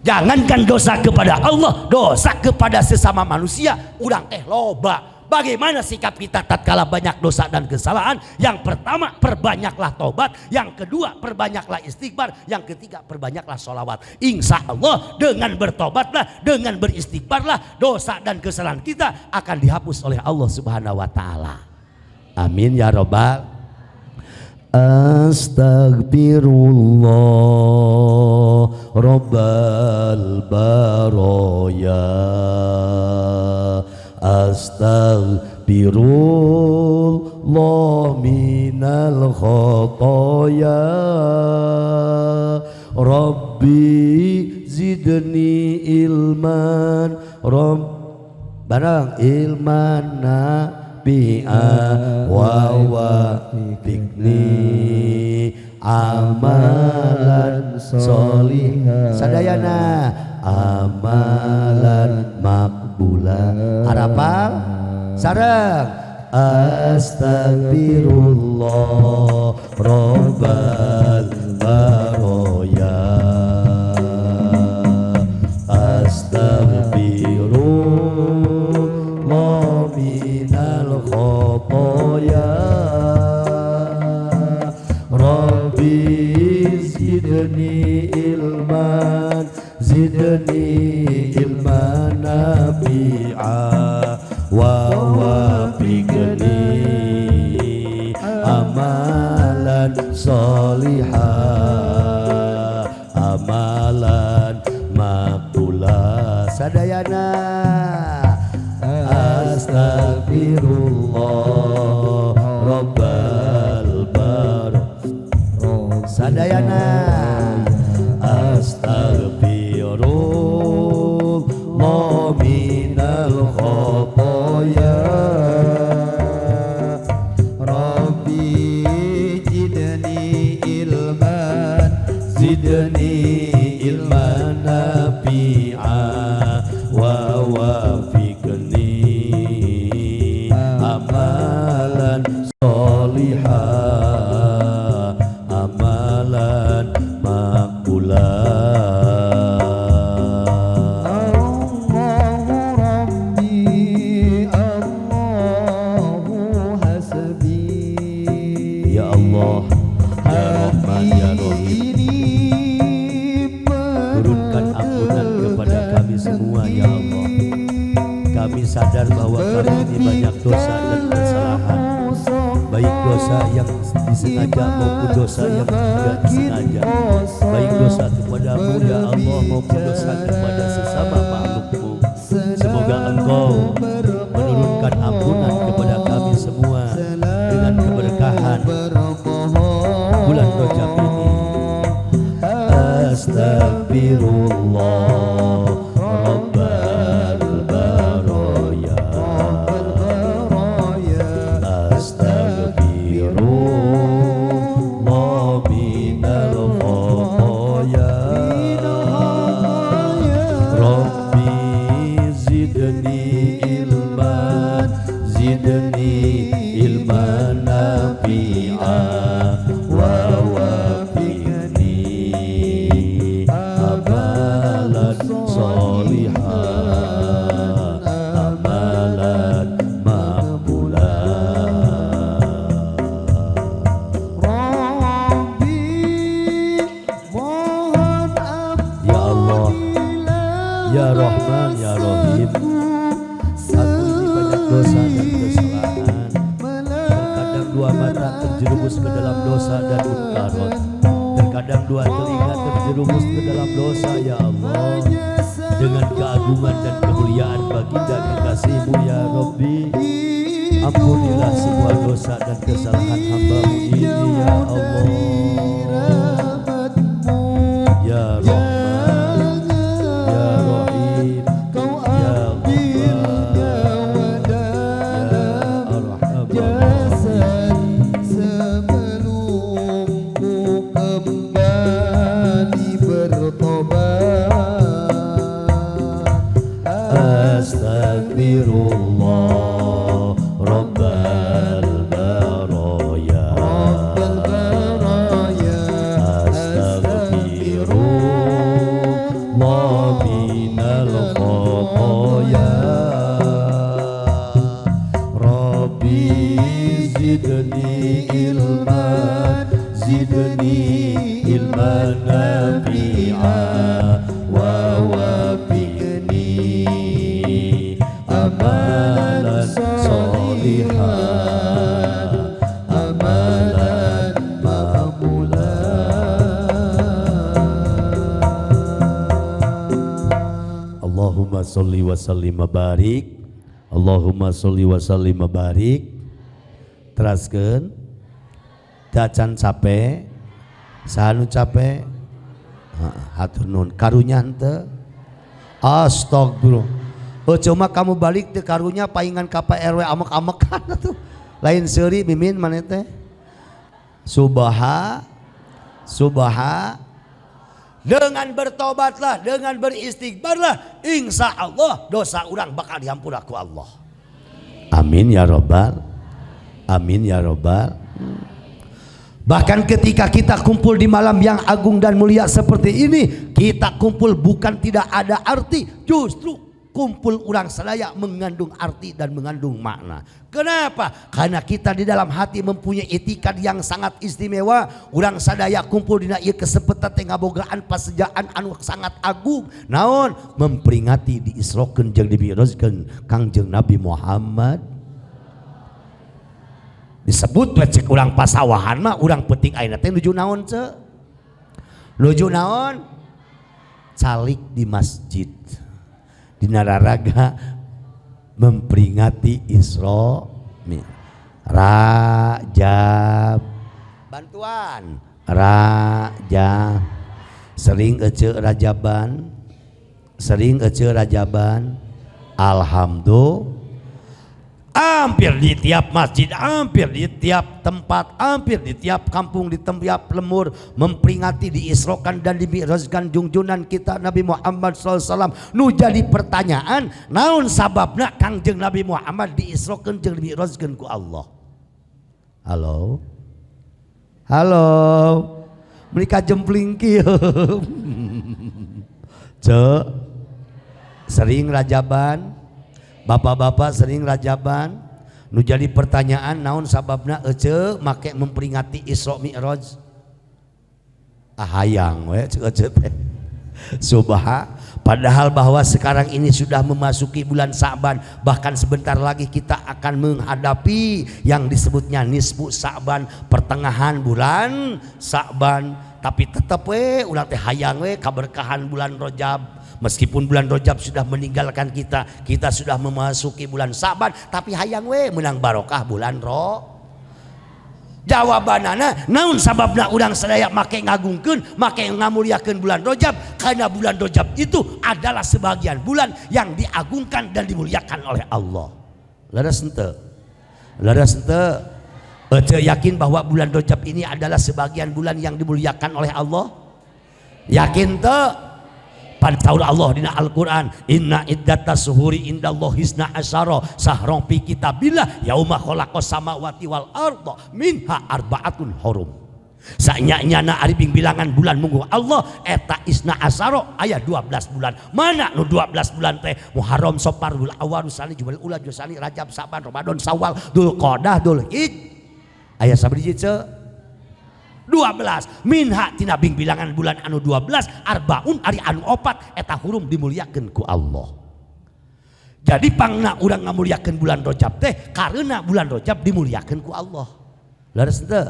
Jangankan dosa kepada Allah, dosa kepada sesama manusia urang teh loba. Bagaimana sikap kita tatkala banyak dosa dan kesalahan? Yang pertama, perbanyaklah tobat. Yang kedua, perbanyaklah istighfar. Yang ketiga, perbanyaklah sholawat. Insya Allah dengan bertobatlah, dengan beristighfarlah, dosa dan kesalahan kita akan dihapus oleh Allah Subhanahu wa Ta'ala. Amin ya robbal. Astagfirullah Rabbal Baraya, astagfirullah minal khotoya, Rabbi zidni ilman, Rabb barang ilman nabi'a wa wafiqni amalan solihah sadayana amalan makbula. Arapal sareng astagfirullah Rabbal baroya, astagfirullah minal khotoya, Rabbi zidni ilman, zidni ilman nabi'a wa wafiqni amalan solihah, amalan makbula sadayana. Astagfirullah Rabbal bar sadayana, astagfirullah minal khotoya, Rabbi zidni ilman, zidni ilman nabi'a wa wafiqni amalan solihah, amalan makbula. Allahu Rabbi, Allahu hasbi. Ya Allah, ya Rahman, ya Rahim. Ini sadar bahwa kami ini banyak dosa dan kesalahan, baik dosa yang disengaja maupun dosa yang tidak disengaja, baik dosa kepadamu, ya Allah, maupun dosa kepada sesama makhlukmu. Semoga Engkau menurunkan ampunan kepada kami semua dengan keberkahan bulan Rajab ini. Astagfirullah Rabbal baraya, Astagfirullah minal khotoya, Rabbi zidni ilman, zidni ilman nafi'a, wa wafiqni amalan solihan, amalan maqbulan. Rabbi, mohon. Ya Allah, Ya Rahman, Ya Rahim, aku ini banyak dosa dan kesalahan. Terkadang dua mata terjerumus ke dalam dosa dan munkarat. Terkadang dua telinga terjerumus ke dalam dosa, ya Allah. Dengan keagungan dan kemuliaan baginda kekasihmu, ya Rabbi, ampunilah semua dosa dan kesalahan hambamu ini, ya Allah. Ya Rahman, Ya Rahim, Ya Ghaffar, Ya Arhamar Rahimin. Sebelum ku kembali bertobat. Astagfirullah Rabbal baraya, Rabbal baraya, Astagfirullah minal khotoya, Rabbi zidni ilman, zidni ilman nafi'a, wa wafiqni amalan solihan, amalan maqbulan. Allahumma salli wa sallim wa barik. Allahumma salli wa sallim wa barik. Teraskeun dacan capek, saha nu capek? Hatur nuhun. Karunya henteu? Astagfirullah. Oh, cuma kamu balik teu karunya, paingan ka Pak RW amek-amekan atuh. Lain seuri mimin maneh teh. Subha subha. Dengan bertobatlah, dengan beristighfarlah, insya Allah dosa orang bakal dihampura ku Allah. Amin ya robbal. Amin ya robbal. Bahkan ketika kita kumpul di malam yang agung dan mulia seperti ini, kita kumpul bukan tidak ada arti, justru kumpul urang sadaya mengandung arti dan mengandung makna. Kenapa? Karena kita di dalam hati mempunyai etikat yang sangat istimewa. Urang sadaya kumpul dina ieu kesempatan teh ngabogaan pasejaan anu sangat agung. Naon? Memperingati diisrokeun jeung dimi'rajkeun Kangjeng Nabi Muhammad. Disebut we cek urang pasawahan mah, urang penting ayeuna teh nuju naon, ce? Nuju naon? Calik di masjid. Dina raraga memperingati Isra Rajab. Bantuan Raja, sering ece rajaban, sering ece rajaban. Alhamdulillah, hampir di tiap masjid, hampir di tiap tempat, hampir di tiap kampung, di tiap lemur memperingati diisrokan dan dimi'rajkan junjunan kita Nabi Muhammad SAW. Nu jadi pertanyaan, naon sababna Kangjeng Nabi Muhammad diisrokan jeung dimi'rajkeun ku Allah? Halo, halo, mereka jempling kieu. Cek, sering rajaban? Bapak-bapak sering rajaban? Nu jadi pertanyaan, naon sababna ece make memperingati Isra Mi'raj? Ah, hayang we cek ece teh. Subha, padahal bahwa sekarang ini sudah memasuki bulan Sa'ban, bahkan sebentar lagi kita akan menghadapi yang disebutnya nisfu Sa'ban, pertengahan bulan Sa'ban, tapi tetap we urang teh hayang we kaberkahan bulan Rajab. Meskipun bulan Rajab sudah meninggalkan kita, kita sudah memasuki bulan Sa'ban, tapi hayang we menang barokah bulan Ro. Jawabanana naon sababna urang sadaya make ngagungkeun, make ngamuliakeun bulan Rajab? Karena bulan Rajab itu adalah sebagian bulan yang diagungkan dan dimuliakan oleh Allah. Leres henteu? Leres henteu? Ece yakin bahwa bulan Rajab ini adalah sebagian bulan yang dimuliakan oleh Allah? Yakin teu? Pada tahun Allah dina Al-Quran, inna iddata syuhuri indallahi isna asyara sahron fi kitabillah yauma khalaqas samawati wal arda minha arbaatun hurum. Sanya-nyana ari bilangan bulan munggu Allah eta isna asyara aya 12 bulan. Mana nu 12 bulan teh? Muharram, Safar, Rabiul Awal, Sani, Jumadil Ula, Sani, Rajab, Sa'ban, Ramadan, Syawal, Dzulqa'dah, Dzulhijjah. Aya sabaraha ce? 12. Minha tina bing bilangan bulan anu 12, arbaun ari anu opat eta hurum dimuliakeun ku Allah. Jadi pangna urang ngamuliakeun bulan Rajab teh karena bulan Rajab dimuliakeun ku Allah. Leres henteu?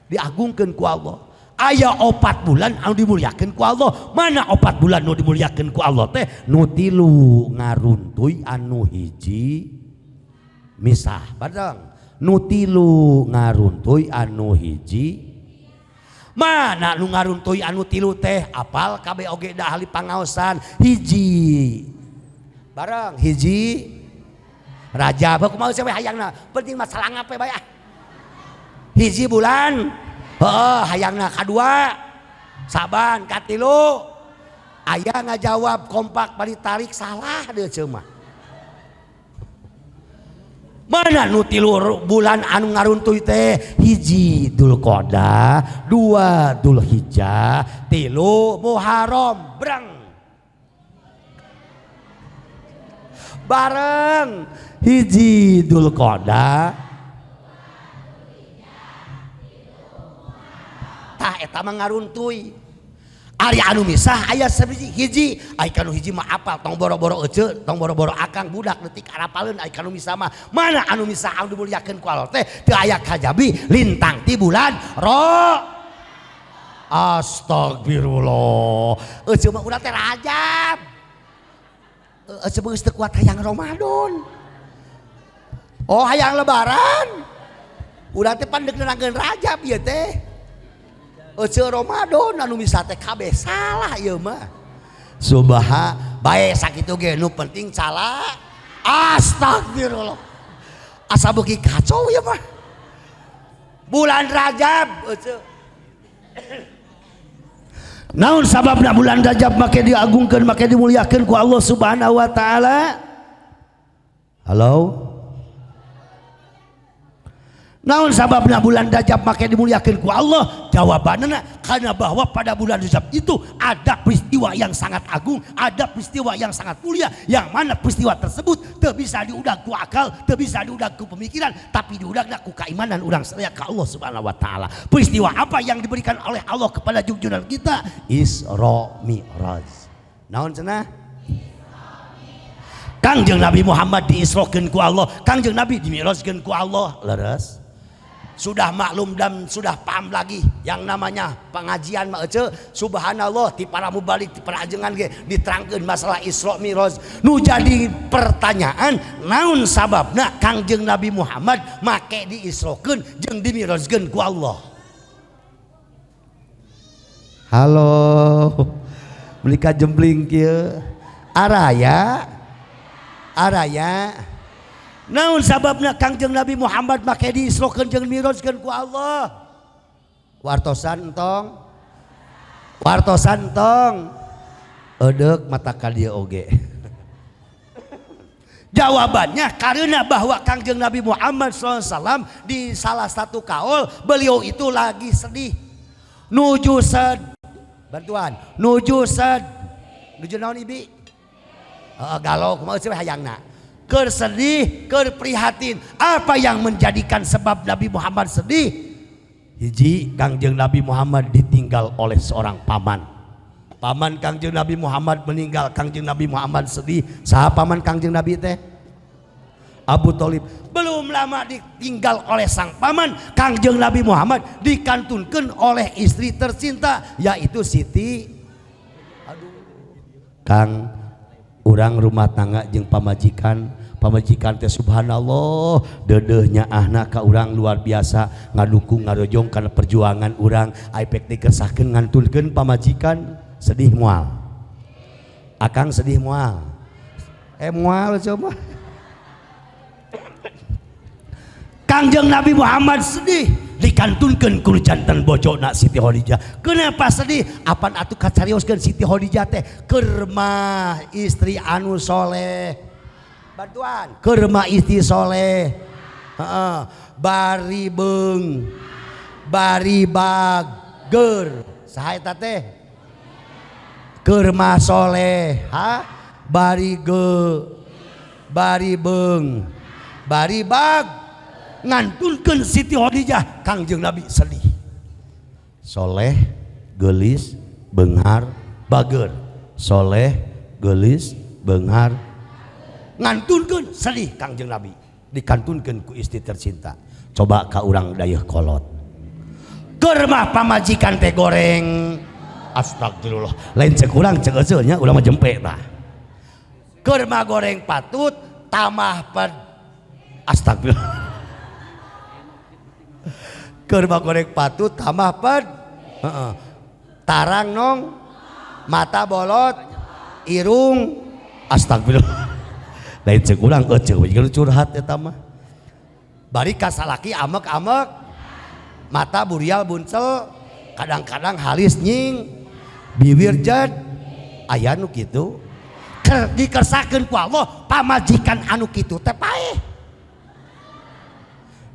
Diagungkeun ku Allah. Aya opat bulan anu dimuliakeun ku Allah. Mana opat bulan nu dimuliakeun ku Allah teh? Nu tilu ngaruntuy, anu hiji misah. Bareng nu tilu ngaruntuy, anu hiji. Mana nu ngaruntuy anu tilu teh? Apal kabeh oge da ahli pangaosan. Hiji bareng hiji Rajab, kumaha we hayangna, penting masalah ngape bae ah. Hiji bulan heeh hayangna, kadua Saban, katilu. Aya ngajawab kompak bari tarik, salah deui ceu mah. Mana nu tilu bulan anu ngaruntuy teh? Hiji Dzulqa'dah, dua Dzulhijjah, tilu Muharram. Breng bareng hiji Dzulqa'dah, tah eta mah ngaruntuy. Ari anu misah aya sabiji hiji, ai kanu hiji mah apal, tong boro-boro ece, tong boro-boro akang, budak leutik arapaleun ai kanu misah mah. Mana anu misah anu dimuliakeun ku Allah teh? Teu aya kajabi lintang ti bulan Ro. Astagfirullah. Ece mah urang teh Rajab. Ece mah geus teu kuat hayang Ramadan. Oh, hayang lebaran. Urang teh pan deuk nerangkeun Rajab ieu teh. Ece Ramadan anu misah teh kabeh salah ieu mah. Subha bae sakitu ge nu penting salah. Astagfirullah. Asa beuki kacau ieu mah. Bulan Rajab ece. Naon sababna bulan Rajab make diagungkeun, make dimuliakeun ku Allah Subhanahu wa taala? Halo? Naon sababna bulan Rajab make dimuliakeun ku Allah? Jawabanna karena bahwa pada bulan Rajab itu ada peristiwa yang sangat agung, ada peristiwa yang sangat mulia, yang mana peristiwa tersebut teu bisa diudag ku akal, teu bisa diudag ku pemikiran, tapi diudagna ku keimanan urang sadaya ka Allah Subhanahu wa taala. Peristiwa apa yang diberikan oleh Allah kepada junjungan kita? Isra Mi'raj. Naon cenah? Kangjeng Nabi Muhammad diisrokeun ku Allah, Kangjeng Nabi dimi'rajkeun ku Allah. Leres? Sudah maklum dan sudah paham lagi yang namanya pengajian mah ece, subhanallah, di para mubalik, di para ajengan ge diterangkeun masalah Isra Mi'raj. Nu jadi pertanyaan, naon sababna Kangjeng Nabi Muhammad make diisrokeun jeung dimi'rajkeun ku Allah? Halo, beli jembling kieu araya araya. Naon sababna Kangjeng Nabi Muhammad make diisrokeun jeung mi'rajkeun ku Allah? Wartosan entong, wartosan entong, edeuk mata ka dieu oge. Jawabannya karena bahwa Kangjeng Nabi Muhammad SAW di salah satu kaul beliau itu lagi sedih, nuju sed, bantuan, nuju sed, nuju naon ibi? Galau kumaha sih hayangna? Keur sedih, keur prihatin. Apa yang menjadikan sebab Nabi Muhammad sedih? Hiji, Kangjeng Nabi Muhammad ditinggal oleh seorang paman. Paman Kangjeng Nabi Muhammad meninggal, Kangjeng Nabi Muhammad sedih. Saha paman Kangjeng Nabi teh? Abu Thalib. Belum lama ditinggal oleh sang paman, Kangjeng Nabi Muhammad dikantunkan oleh istri tercinta yaitu Siti. Aduh. Kang, urang rumah tangga jeung pamajikan, pamajikan teh subhanallah deudeuhnya ahna ka urang luar biasa, ngadukung ngarojong kana perjuangan urang, aipek dikersahkeun ngantunkeun pamajikan. Sedih moal? Akang sedih moal? Moal coba. Kangjeng Nabi Muhammad sedih dikantunkeun ku jantan bojona Siti Khadijah. Kenapa sedih? Apan atuh kacarioskeun Siti Khadijah teh keur mah istri anu soleh. Bantuan, keur mah istri soleh. Heeh, bari beung, bari bager. Saha eta teh? Keur mah soleh, ha? Bari ge, bari beung, bari bag. Ngantunkeun Siti Khadijah, Kangjeng Nabi sedih. Soleh, geulis, beunghar, bager. Soleh, geulis, beunghar. Ngantunkeun sedih Kangjeng Nabi. Dikantunkeun ku istri tercinta. Coba ka urang dayeuh kolot. Keur mah pamajikan teh goreng. Astagfirullah. Lain cek urang cek euceul nya, urang mah jempe tah. Keur mah goreng patut tamah ped. Astagfirullah. Keur mah goreng patut tambah ped. Heeh. Tarang nong, mata bolot, irung. Astagfirullah. Lain cek urang euceul we curhat eta mah. Bari ka salaki amek-amek, mata burial buncel, kadang-kadang halis nying, bibir jad, aya nu kitu. Dikersakeun ku Allah pamajikan anu kitu teh paeh.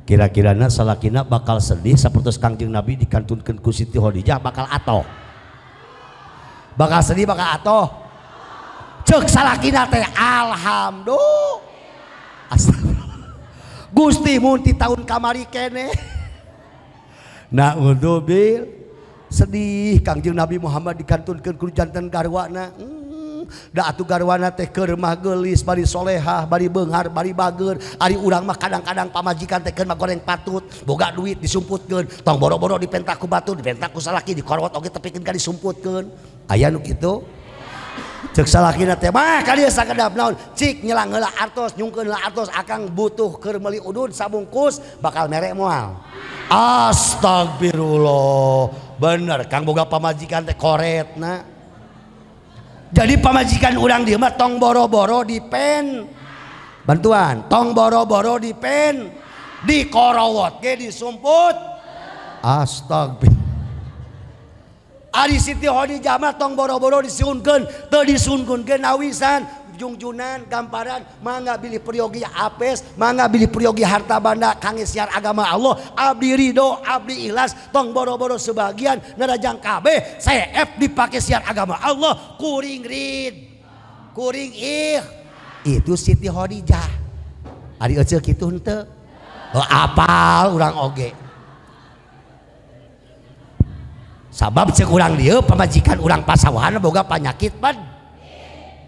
Kira-kirana salakina bakal sedih sapertos Kangjeng Nabi dikantunkeun ku Siti Khadijah, bakal atoh. Bakal sedih bakal atoh. Ceuk salakina teh alhamdulillah. Astagfirullah. Gusti mun ti tahun kamari keneh. Naudzubil. Sedih Kangjeng Nabi Muhammad dikantunkeun ku jantan garwana. Da atuh garwana teh keur mah geulis, bari solehah, bari beunghar, bari bager. Ari urang mah kadang-kadang pamajikan teh keur mah goreng patut, boga duit disumputkeun, tong boro-boro dipenta ku batur, dipenta ku salaki dikorot oge tepikeun ka disumputkeun. Aya nu kitu? Ceuk salakina teh mah ka dieu sakedap naon? Cik nyelang heula artos, nyungkeun heula artos, akang butuh keur meuli udud sabungkus, bakal mere moal. Astagfirullah. Bener kang boga pamajikan teh koretna. Jadi pamajikan urang dieu mah tong boro-boro dipen. Bantuan, tong boro-boro dipen. Dikorowot ge disumput. Astagfirullah. Ari Siti Khadijah mah tong boro-boro disuhunkeun, teu disuhunkeun ge nawisan, jungjunan, gamparan, mangga bilih peryogi apes, mangga bilih peryogi harta banda kangge siar agama Allah, abdi ridho, abdi ikhlas, tong boro-boro sebagian narajang kabeh, CF dipake siar agama Allah, kuring rid, kuring ih. Itu Siti Khadijah. Ari euceul kitu henteu? Oh, apal urang oge. Sabab cek urang dieu pamajikan urang pasawahan boga panyakit pad.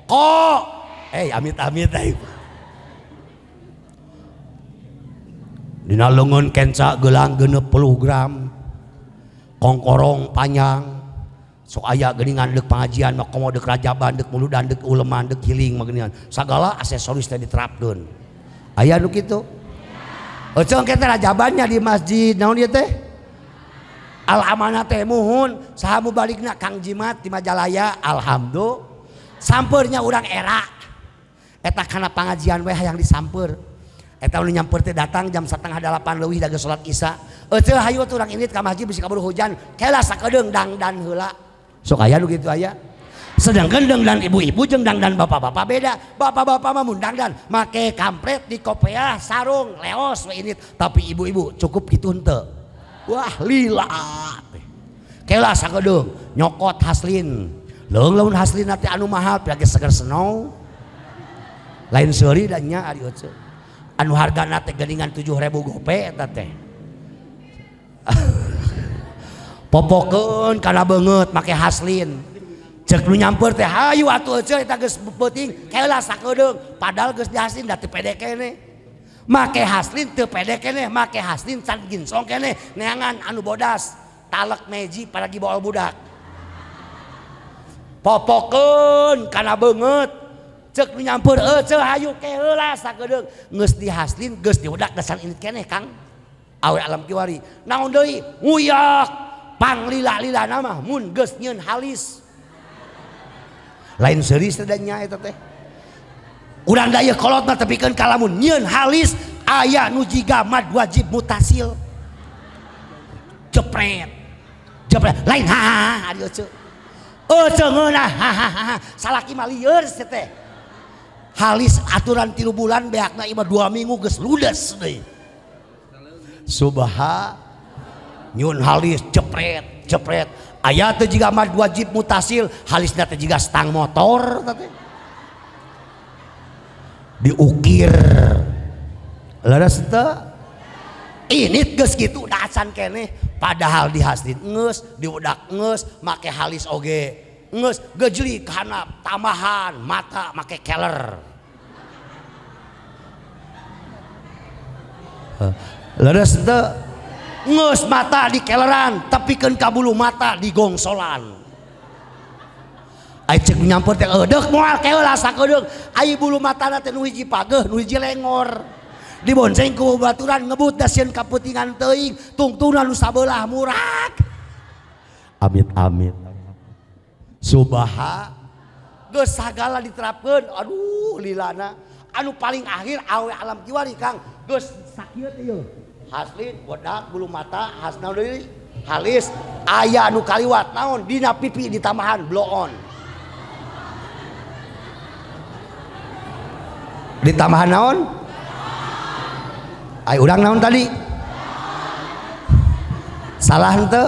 Kok amit-amit aing. Dina leungeun kenca gelang 60 gram. Kongkorong panjang. Sok aya geuningan deuk pangajian mah komo deuk rajaban deuk muludan deuk uleman deuk hiling mah geuningan. Sagala aksesoris teh diterapkeun. Aya nu kitu. Euceung teh rajabannya di masjid naon ieu teh? Al amanah teh muhun saha mubalikna Kang Jimat di Majalaya alhamdulillah. Sampeurnya urang era. Eta kana pangajian we hayang disamper. Eta nu nyamper teh datang jam 7:30 leuwih da geus salat Isya. Euceul hayu atuh urang indit ka masjid bisi kaburu hujan. Kela sakedeung dangdan heula. Sok aya nu kitu aya. Sedangkan dangdan ibu-ibu jeung dangdan bapak-bapak beda. Bapak-bapak mah mun dangdan make kampret di kopeah sarung leos we indit. Tapi ibu-ibu cukup kitu henteu. Wah lila. Kela sakedeung nyokot haslin. Leung lamun haslin teh anu mahal pira ge seger snow. Lain seuri da nya ari euceul. Anu hargana teh geuningan 7.000 gope eta teh. Popokeun kana beungeut make haslin. Cek nu nyamper teh hayu atuh euceu eta geus peuting keula sakedeung padahal geus dihaslin da teu pede keneh. Make haslin teu pede keneh, make haslin can ginsong keneh neangan anu bodas talek meji paragi bool budak. Popokeun kana beungeut cek nu nyamper euceu hayu keula sakedeung geus dihaslin geus diudak dasar ini keneh Kang. Awe alam kiwari naon deui nguyak panglila-lila nama mun geus nyieun halis. Lain seuri teh da nya eta teh. Urang da ieu kolotna tepikeun ka lamun nyieun halis aya nu jiga mad wajib mutasil. Jepret. Jepret lain ha ha ha ari euceu. Euceu ngeunah ha ha ha salaki mah lieur teh teh. Halis aturan 3 bulan beakna ieu mah 2 minggu geus ludes deui. Subha nyun halis jepret jepret aya teh jiga mad wajib mutasil halisna teh jiga stang motor teh diukir leres teh ini geus kitu da acan keneh padahal dihaslin geus diudak geus make halis oge geus gejli kana tambahan mata make keler leres teh geus mata dikeleran tepikeun ka bulu mata digongsolan. Ai cek nyamper teh eudeuh moal keula sakedeung ai bulu matana teh nu hiji pageuh nu hiji lengor dibonceng ku baturan ngebut da sieun kapeutingan teuing tungtungna nu sabelah murak. Amit amit. Subaha geus sagala diterapkeun aduh lilana anu paling akhir awe alam kiwari Kang geus sakieu teh ieu. Haslin bodak bulu mata hasna deui halis aya nu kaliwat naon dina pipi ditambahan blow on ditambahan naon ai urang naon tadi salah henteu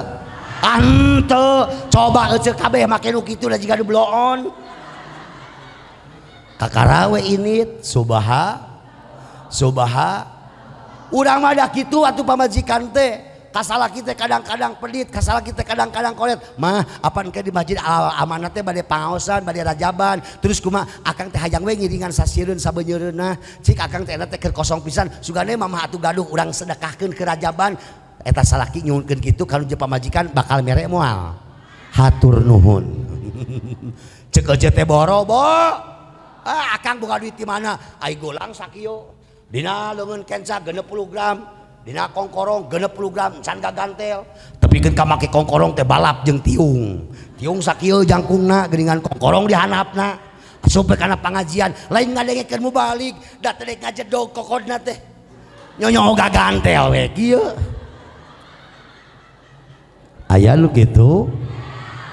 henteu coba euceu kabeh make nu kitu da jiga nu blow on kakarawe init subaha subaha urang mah da kitu atuh pamajikan teh kasalaki teh kadang-kadang pedit kasalaki teh kadang-kadang koret mah apan ke di masjid amanat teh bade pangaosan bade rajaban terus kumaha akang teh hayang we ngiringan sasieun sabenyeureunna cik akang teh eta teh keur kosong pisan sugane mamah atuh gaduh urang sedekahkeun ke rajaban eta salaki nyuhunkeun kitu ka nu pamajikan bakal mere moal hatur nuhun ceuk euceu teh boro bo ah akang boga duit di mana ai golang sakieu dina leungeun kenca 60 gram dina kongkorong 60 gram can gagantel tepikeun ka make kongkorong teh balap jeung tiung tiung sakieu jangkungna geuningan kongkorong dihanapna asup kana pangajian lain ngadengekeun mubalik da teh ngajedog kokodna teh nyonyo gagantel we kieu aya nu kitu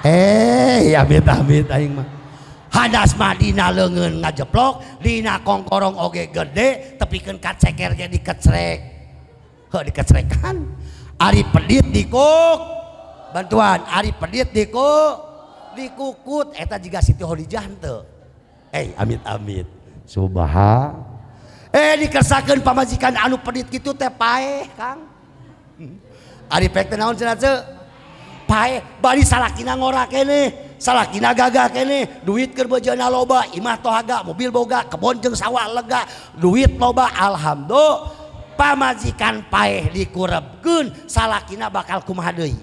amit amit aing mah hadas mah dina leungeun ngajeplok dina kongkorong oge gede tepikeun ka ceker ge dikecrek heuh dikecrekan ari pedit dikuk bantuan ari pedit dikuk dikukut eta jiga Siti Khadijah henteu amit amit subaha dikersakeun pamajikan anu pedit kitu teh paeh Kang ari pek teh naon cenah ceu paeh bari salakina ngora keneh salakina gagah keneh duit keur beujana loba imah tohaga mobil boga kebon jeung sawah lega duit loba alhamdulillah pamajikan paeh dikurebkeun salakina bakal kumaha deui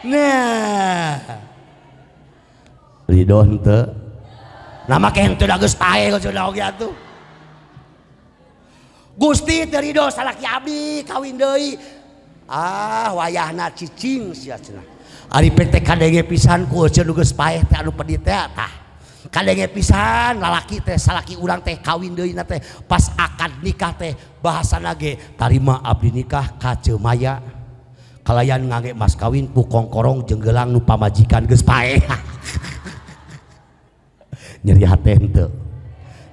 nah ridho henteu nah make henteu da geus paeh geus oge atuh Gusti teu ridho salaki abdi kawin deui ah wayahna cicing sia cenah ari pek teh kadenge pisan ku euceu nu geus paeh teh anu pedit teh tah kadenge pisan lalaki teh salaki urang teh kawin deui na teh pas akad nikah teh bahasana ge tarima abdi nikah ka Ceu Maya kalayan ngangge mas kawin ku kongkorong jeung gelang nu pamajikan geus paeh nyeri hate henteu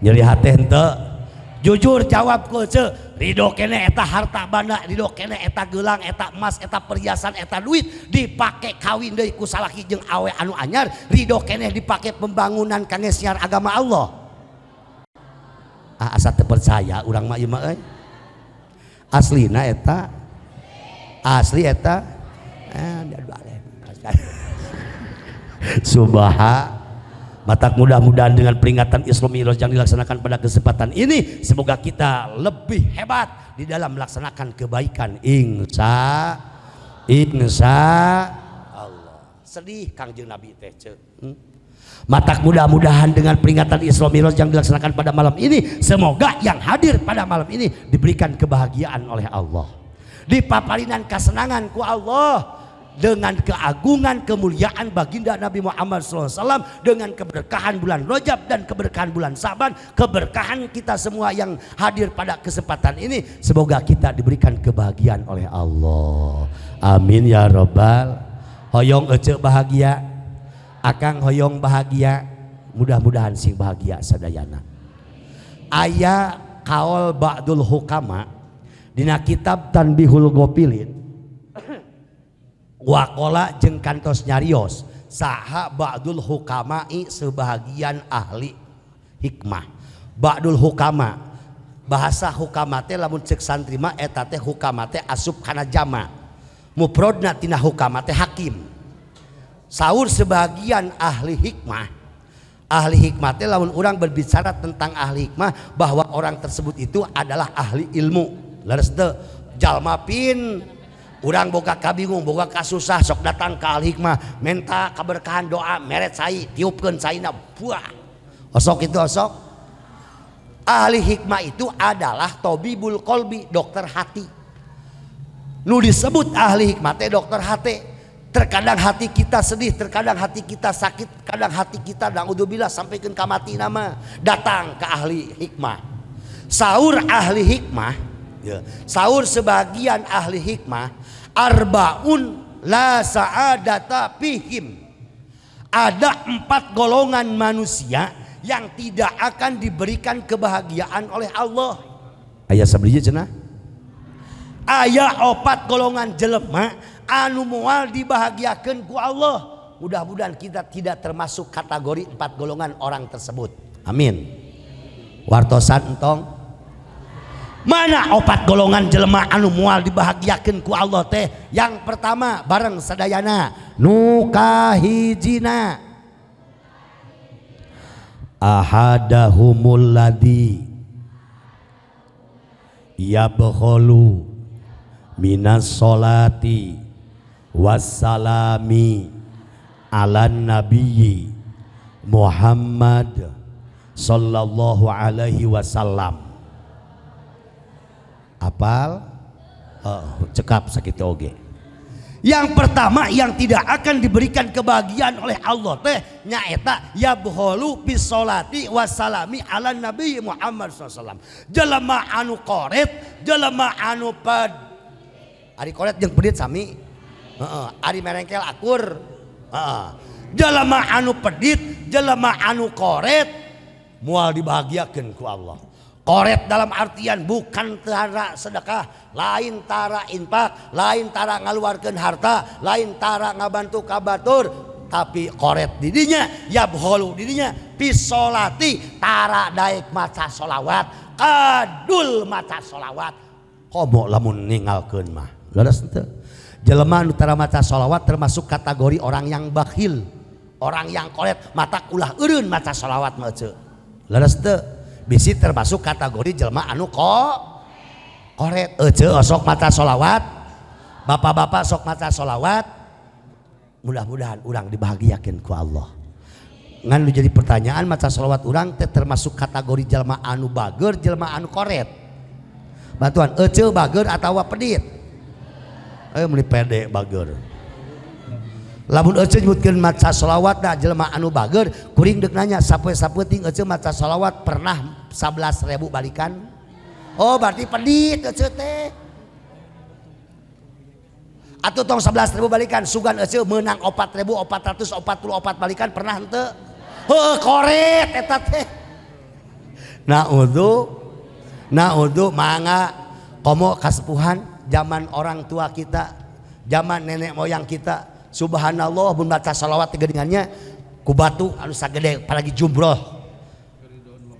nyeri hate henteu jujur jawab ku ceu ridho keneh eta harta banda ridho keneh eta gelang eta emas eta perhiasan eta duit dipake kawin deui ku salaki jeung awe anu anyar ridho keneh dipake pembangunan kangge siar agama Allah ah asa teu percaya urang mah ieu mah euy aslina eta asli eta Subha. Matak mudah-mudahan dengan peringatan Isra Mi'raj yang dilaksanakan pada kesempatan ini, semoga kita lebih hebat di dalam melaksanakan kebaikan, insya insya Allah. Sedih Kangjeng Nabi teh ceuk. Matak mudah-mudahan dengan peringatan Isra Mi'raj yang dilaksanakan pada malam ini, semoga yang hadir pada malam ini diberikan kebahagiaan oleh Allah, dipaparinan kesenangan ku Allah, dengan keagungan kemuliaan baginda Nabi Muhammad SAW, dengan keberkahan bulan Rajab dan keberkahan bulan Saban, keberkahan kita semua yang hadir pada kesempatan ini, semoga kita diberikan kebahagiaan oleh Allah. Amin ya robbal. Hoyong ece bahagia, akang hoyong bahagia, mudah-mudahan sing bahagia sadayana. Aya kaol ba'dul hukama dina kitab Tanbihul Ghofilin, waqola jeung kantos nyarios saha ba'dul hukamai, sebahagian ahli hikmah. Ba'dul hukama, bahasa hukama teh lamun cek santri mah eta teh hukama teh asup kana jama, mufrodna tina hukama teh hakim. Saur sebagian ahli hikmah, ahli hikmah teh lamun orang berbicara tentang ahli hikmah bahwa orang tersebut itu adalah ahli ilmu. Leres teu? Jalma pin urang boga kabingung, boga kasusah, sok datang ke ahli hikmah, minta keberkahan doa, meret cai, tiupkeun caina, buah. Osok itu osok. Ahli hikmah itu adalah tobibul kolbi, dokter hati. Nu disebut ahli hikmah teh dokter hati. Terkadang hati kita sedih, terkadang hati kita sakit, kadang hati kita naudzubillah sampai ke mati nama, datang ke ahli hikmah. Saur ahli hikmah ya, saur sebagian ahli hikmah, arbaun la sa'adata fihim, ada empat golongan manusia yang tidak akan diberikan kebahagiaan oleh Allah. Aya sabaraha cenah? Aya opat golongan jelema anu moal dibahagiakan ku Allah. Mudah-mudahan kita tidak termasuk kategori empat golongan orang tersebut. Amin. Wartosan entong. Mana opat golongan jelema anu moal dibahagiakan ku Allah teh? Yang pertama, bareng sadayana, nu kahijina, ahadahumul ladzi yabkhulu minas solati wassalami ala nabiyyi Muhammad sallallahu alaihi wasallam. Apal? Oh, cekap sakit oge. Yang pertama yang tidak akan diberikan kebahagiaan oleh Allah teh nyaeta yabkhulu bisolati wassalami ala nabi Muhammad SAW. Jelema anu koret, jelema anu ped. Ari koret jeung pedit sami. Heeh, ari merengkel akur. Heeh. Jelema anu pedit, jelema anu koret moal dibahagiakeun ku Allah. Koret dalam artian bukan tara sedekah, lain tara infak, lain tara ngaluarkeun harta, lain tara ngabantu ka batur, tapi koret didinya, yabkholu didinya pisolati, tara daek maca solawat, kadul maca solawat. Komo lamun ninggalkeun mah. Leres henteu? Jelema nu tara maca solawat termasuk kategori orang yang bakhil, orang yang koret, matak ulah eureun maca solawat mah eceu. Leres teu? Bisi termasuk kategori jelema anu kok koret. Ece osok maca solawat, bapak-bapak sok maca solawat, mudah-mudahan urang dibahagiakan ku Allah. Ngan nu jadi pertanyaan, maca solawat urang teh termasuk kategori jelema anu bager, jelema anu koret? Bantuan, ece bager atau pedit? Ayo, meuli pede bager. Lamun ece nyebutkeun maca solawat da jelema anu bager, kuring deuk nanya, sapoe sapeuting ece maca solawat pernah 11.000 balikan? Oh, berarti pedit ece teh. Atau tong 11.000 balikan, sugan ece menang 4.444 balikan pernah henteu? Heuh, koret eta teh. Naudzu, naudzu. Mangga komo kasepuhan zaman orang tua kita, zaman nenek moyang kita, subhanallah, mun baca salawat geningannya ku batu anu sagede, apalagi jumroh,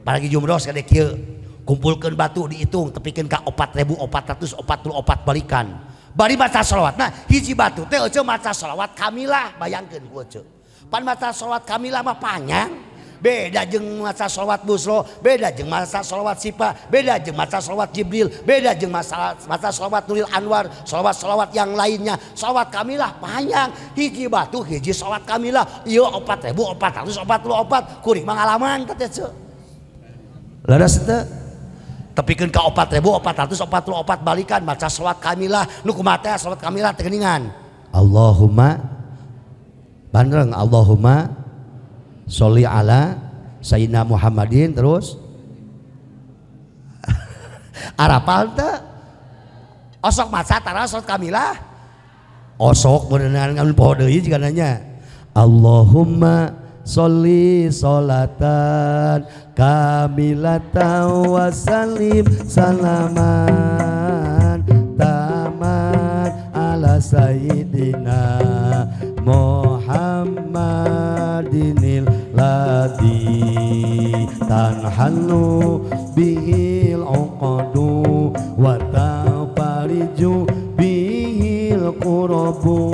apalagi jumroh sagede kieu, kumpulkeun batu dihitung tepikeun ka 4444 balikan bari maca salawat. Nah, hiji batu teh ece maca salawat kamilah. Bayangkeun ku ece pan maca salawat kamilah mah panjang. Beda jeung maca sholawat busro, beda jeung maca sholawat sipa, beda jeung maca sholawat Jibril, beda jeung maca sholawat Nuril Anwar, sholawat-sholawat yang lainnya. Sholawat kamilah panjang, hiji batu hiji sholawat kamilah. Ieu 4444 kuring mangalaman teh teh. Leres teu? Tepikeun ka 4444 balikan maca sholawat kamilah, nu kumaha teh sholawat kamilah teh geuningan. Allahumma bandreng Allahumma sholli ala Sayyidina Muhammadin terus arapal teu? Osok maca tara sholawat kamilah? Osok beuneunan ngan poho deui jiga nanya. Allahumma sholli sholatan kamilatan wa sallim salaman taman ala sayyidina Muhammadinil ladzi tanhallu bihil uqadu wa tafariju bihil qurabu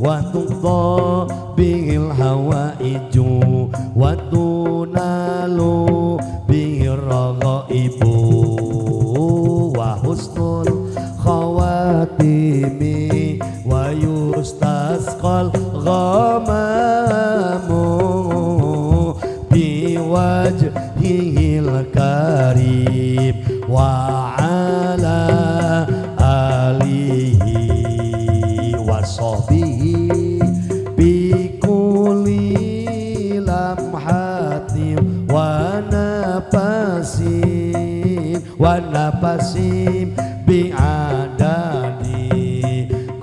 wa tuqda bihil hawaiju wa tunalu bihir raghaibu wa husnul khawatimi wa yustasqal ghamamu biwajhihil karim wa ala alihi wa sahbihi bikulli lamhatin wa nafasin wa nafasim bi'adadi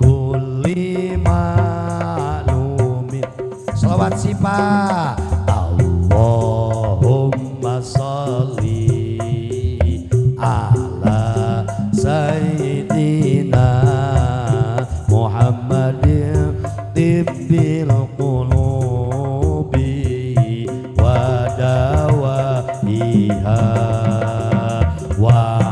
kulli ma'lumin. Sholawat sifat Allahumma sholli ala sayyidina Muhammadin tibbil qulubi wa dawaiha wa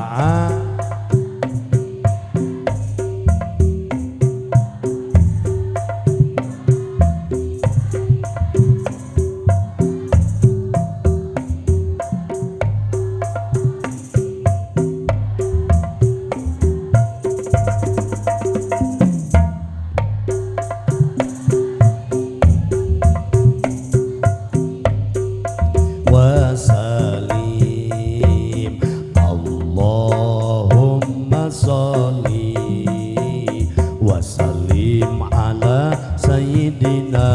wasalim. Allahumma sholli wa sallim ala sayyidina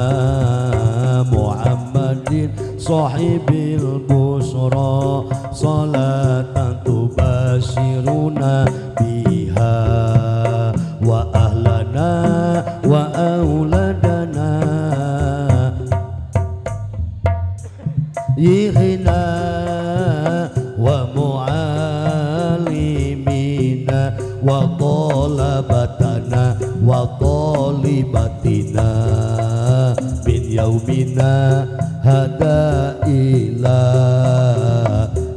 Muhammadin sahibil busra salatan tubashiruna biha wa ahlana wa auladana yihina wa mu'alimina wa talabatana wa talibatina min yaumina hada ila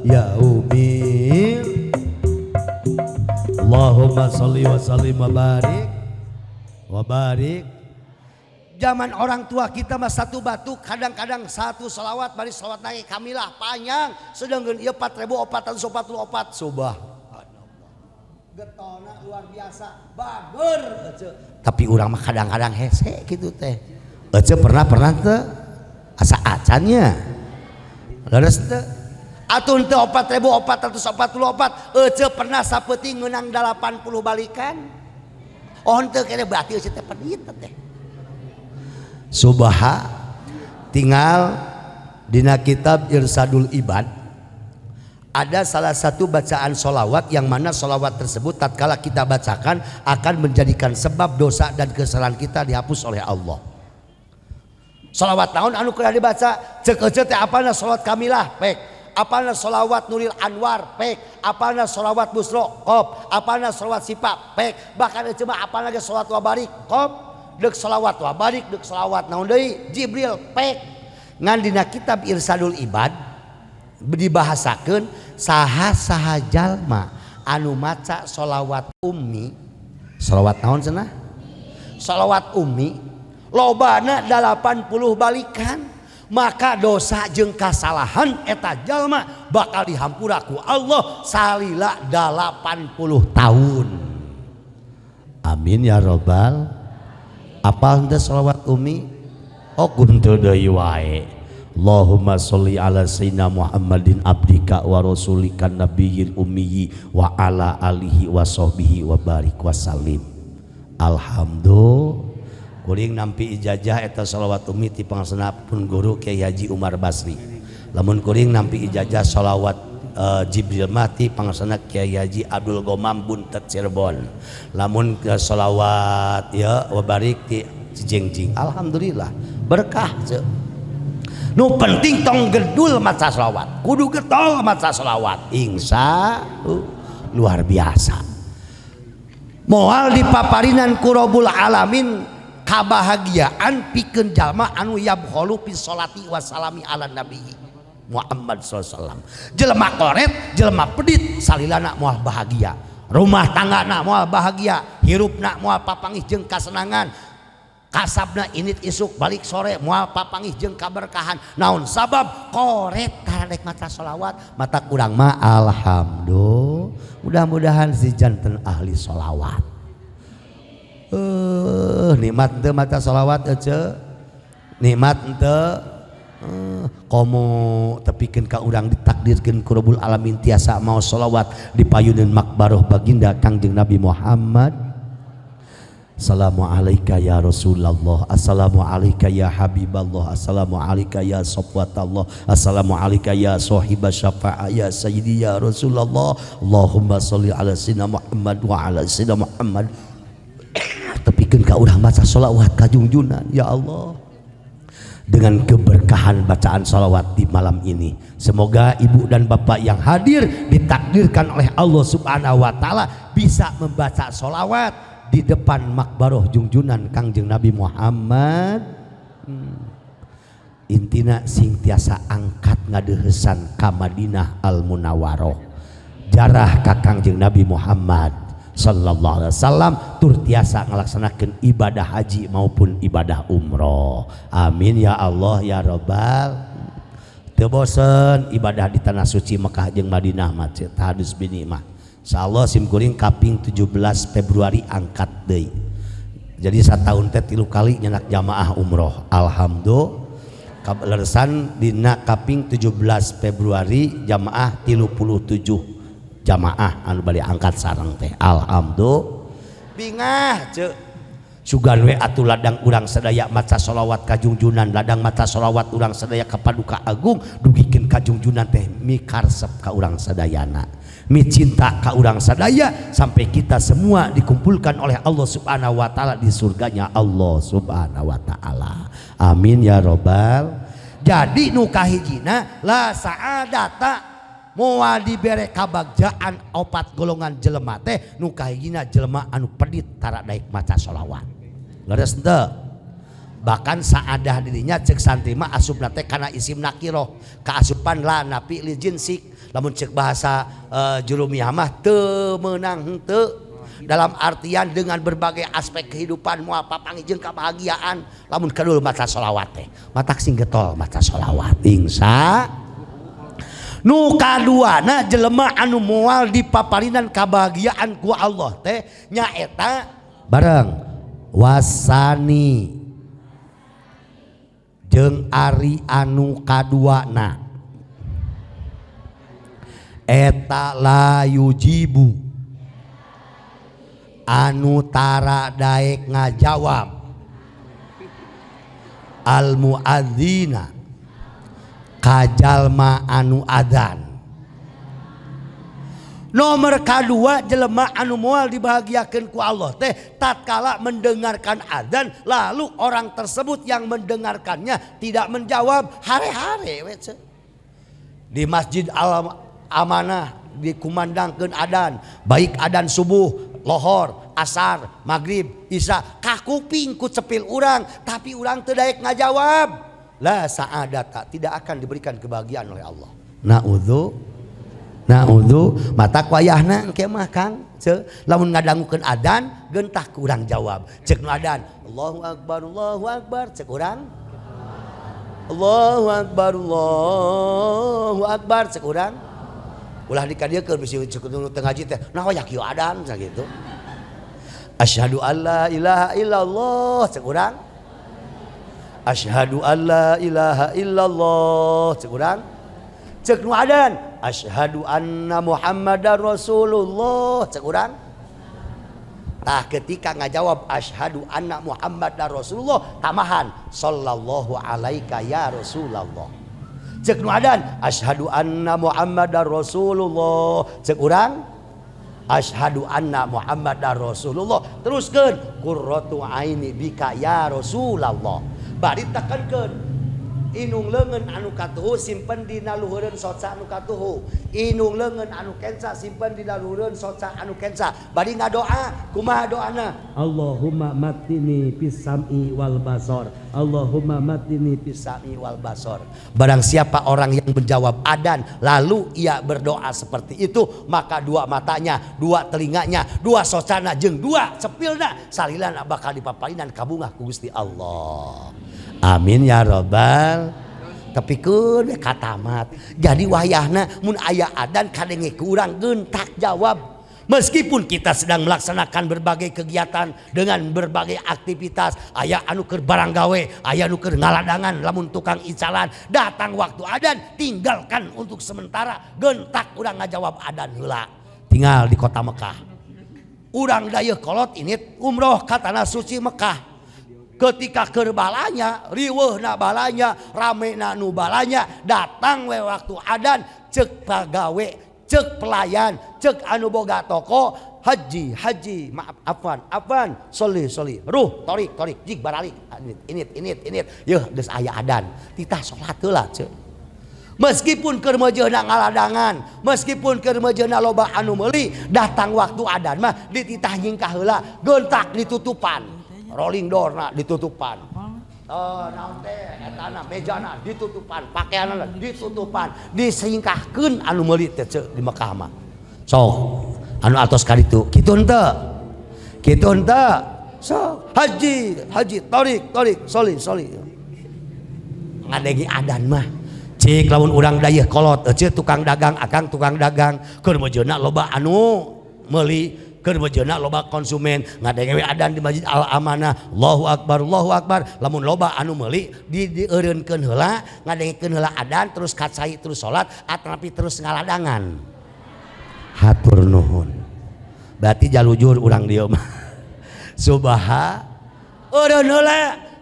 yaumil. Allahumma sholli wa sallim wa barik wa barik. Zaman orang tua kita mah satu batu kadang-kadang satu sholawat bari sholawat naik kamilah panjang sedangkan ieu 4444 subhanallah getona luar biasa bager ece. Tapi urang mah kadang-kadang hese kitu teh ece pernah teu asa acannya leres teu atuh teu 4444 ece pernah sapeuting ngeunang 80 balikan oh henteu kene berarti ece teh pedit teh. Subha tinggal dina kitab Irsadul Ibad ada salah satu bacaan sholawat yang mana sholawat tersebut tatkala kita bacakan akan menjadikan sebab dosa dan kesalahan kita dihapus oleh Allah. Sholawat naon anu kudu dibaca? Ceuk ece teh apana sholawat kamilah pek, apana sholawat Nuril Anwar pek, apana sholawat Busro kop, apana sholawat Sipa pek, bahkan ece mah apana ge sholawat wabarik kop. Dek sholawat wabarik, dek sholawat naon deui Jibril pek. Ngan dina kitab Irsadul Ibad dibahasakeun saha-saha jalma anu maca sholawat ummi, sholawat naon cenah? Sholawat ummi lobana 80 balikan. Maka dosa jeung kasalahan eta jalma bakal dihampura ku Allah salila 80 tahun. Amin ya robbal. Apal henteu sholawat umi? Oh kuntu deui wae. Allahumma sholli ala sayyidina Muhammadin abdika wa rasulika nabiyil ummi wa ala alihi wa sahbihi wa barik wa salim. Alhamdulillah. Kuring nampi ijazah eta sholawat umi ti pangaksana pun guru Kiai Haji Umar Basri. Lamun kuring nampi ijazah sholawat Jibril mah ti pangaksana Kiai Haji Abdul Gomam Buntet Cirebon. Lamun sholawat ya wabarik ti Cijengjing. Alhamdulillah berkah ceu. Nu penting tong gedul maca sholawat, kudu getol maca sholawat. Insya luar biasa. Moal dipaparinan ku Rabbul Alamin kabahagiaan pikeun jalma anu yabkholu fi sholati wassalami ala nabi Muhammad sallallahu alaihi wasallam. Jelema koret, jelema pedit salilana moal bahagia. Rumah tanggana moal bahagia, hirupna moal papanggih jeung kasenangan. Kasabna init isuk balik sore moal papanggih jeung kaberkahan. Naon sabab koret karek maca sholawat, mata kurang mah alhamdulillah. Mudah-mudahan si janten ahli sholawat. Nikmat henteu maca sholawat ece. Nikmat henteu. Komo tepikeun ka urang ditakdirkeun ku Rabbul Alamin tiasa mau sholawat di payuneun makbaroh baginda Kangjeng Nabi Muhammad. Assalamu alayka ya Rasulullah, assalamu alayka ya Habiballah, assalamu alayka ya Safwatallah, assalamu alayka ya sahibas syafa'ah ya sayyidi ya Rasulullah. Allahumma sholli ala sayyidina Muhammad wa ala sayyidina Muhammad. Tepikeun ka urang maca sholawat ka junjunan ya Allah. Dengan keberkahan bacaan sholawat di malam ini, semoga ibu dan bapak yang hadir ditakdirkan oleh Allah Subhanahu wa taala bisa membaca sholawat di depan makbaroh junjunan Kangjeng Nabi Muhammad. Intina sing tiasa angkat ngadeuheusan ka Madinah Al Munawwaroh, jarah ka Kangjeng Nabi Muhammad sallallahu alaihi wasallam, tur tiasa ngalaksanakeun ibadah haji maupun ibadah umroh. Amin ya Allah ya Rabbal. Teu bosen ibadah di tanah suci Mekah jeung Madinah mah tahadus binikmah. Insyaallah sim kuring kaping 17 Februari angkat deui. Jadi satahun teh 3 kali nyenak jamaah umroh. Alhamdulillah. Leresan dina kaping 17 Februari jamaah 37 jamaah anu bali angkat sareng teh. Alhamdulillah. Bingah ceu. Sugan we atuh ladang urang sadaya maca sholawat ka junjunan, ladang maca sholawat urang sadaya ka Paduka Agung, dugikeun ka junjunan teh mikaresep ka urang sadayana, micinta ka urang sadaya sampai kita semua dikumpulkan oleh Allah Subhanahu wa taala di surganya Allah Subhanahu wa taala. Amin ya robbal. Jadi nu kahijina la sa'adata moal dibere kabagjaan opat golongan jelema teh nu kahijina jelema anu pedit tara daek maca sholawat. Leres henteu? Bahkan saadah dirinya cek santri mah asupna teh kana isim nakiroh, kaasupan la nafi li jinsik. Lamun cek bahasa jurumiyah mah teu meunang henteu, dalam artian dengan berbagai aspek kehidupan moal papanggih jeung kabahagiaan lamun kadul maca sholawat teh. Matak sing getol maca sholawat. Insya nu kaduana jelema anu moal dipaparinan kabahagiaan ku Allah teh nyaeta bareng wasani jeung ari anu kaduana eta la yujibu anu tara daek ngajawab al muadzina kajalma anu adzan. Nomor kadua jelema anu moal dibahagiakeun ku Allah teh tatkala mendengarkan adzan lalu orang tersebut yang mendengarkannya tidak menjawab, hare-hare we ce. Di Masjid Al Amanah dikumandangkeun adzan, baik adzan subuh, lohor, asar, maghrib, isya, kakuping ku cepil urang tapi urang teu daek ngajawab. La sa'adata, tidak akan diberikan kebahagiaan oleh Allah. Naudzu naudzu mata wayahna engke mah Kang ce lamun ngadangukeun adzan gentah ku urang jawab. Cek nu adzan Allahu akbar Allahu akbar cek urang. Allahu akbar Allahu akbar cek urang. Ulah dikadiekeun bisi cek nu teu ngaji teh nah hoyak kieu adan sakitu. Asyhadu alla ilaha illallah cek urang. Asyhadu alla ilaha illallah cek urang. Cek nu adan asyhadu anna Muhammadar Rasulullah cek urang. Tah ketika ngajawab asyhadu anna Muhammadar Rasulullah tamahan sallallahu alaika ya Rasulullah. Cek nu adan asyhadu anna Muhammadar Rasulullah cek urang asyhadu anna Muhammadar Rasulullah teruskeun qurratu aini bika ya Rasulullah. Bari tekankeun inung leungeun anu katuhu simpen dina luhureun soca anu katuhu, inung leungeun anu kenca simpen dina luhureun soca anu kenca. Bari ngadoa kumaha doana? Allahumma matini fis sam'i wal basar, Allahumma matini fis sam'i wal basar. Barang siapa orang yang menjawab adan lalu ia berdoa seperti itu, maka dua matanya, dua telinganya, dua socana jeung dua cepilna salilana bakal dipaparinan kabungah ku Gusti Allah. Amin ya robbal. Tapi keun we katamat. Jadi wayahna mun aya adan kadenge ku urang gentak jawab. Meskipun kita sedang melaksanakan berbagai kegiatan dengan berbagai aktivitas, aya anu keur barang gawe, aya anu keur ngaladangan, lamun tukang icalan, datang waktu adan tinggalkan untuk sementara, gentak urang ngajawab adan heula. Tinggal di kota Mekah. Urang dayeuh kolot init umroh ka tanah suci Mekah. Ketika keur balanya, riweuhna balanya, ramena nu balanya, datang we waktu adan, cek pagawe, cek pelayan, cek anu boga toko, haji, haji, maaf, afwan, afwan, soli, soli, ruh, torik, torik, jig baralik, init, init, init, yeuh geus aya adan, titah salat heula cek. Meskipun keur meujeuhna ngaladangan, meskipun keur meujeuhna loba anu meuli, datang waktu adan mah dititah nyingkah heula, gentak ditutupan. Rolling door na ditutupan. Naon teh etana mejana ditutupan, pakaianna ditutupan, disingkahkeun anu meuli teh ceu di Mekah mah. Sok anu atos ka ditu, kitu henteu? Kitu henteu? Sok haji, haji, torik, torik, soli, soli. Ngadegi adan mah. Cik lamun urang dayeuh kolot, eceu tukang dagang, akang tukang dagang, keur meujeuhna loba anu meuli, keur meujeuhna loba konsumen, ngadenge we adan di Masjid Al Amanah, Allahu Akbar, Allahu Akbar, lamun loba anu meuli dieureunkeun heula, ngadengekeun heula adan terus kacai terus salat atanapi terus ngaladangan. Hatur nuhun. Berarti jalujur urang dieu mah. Subaha eureun heula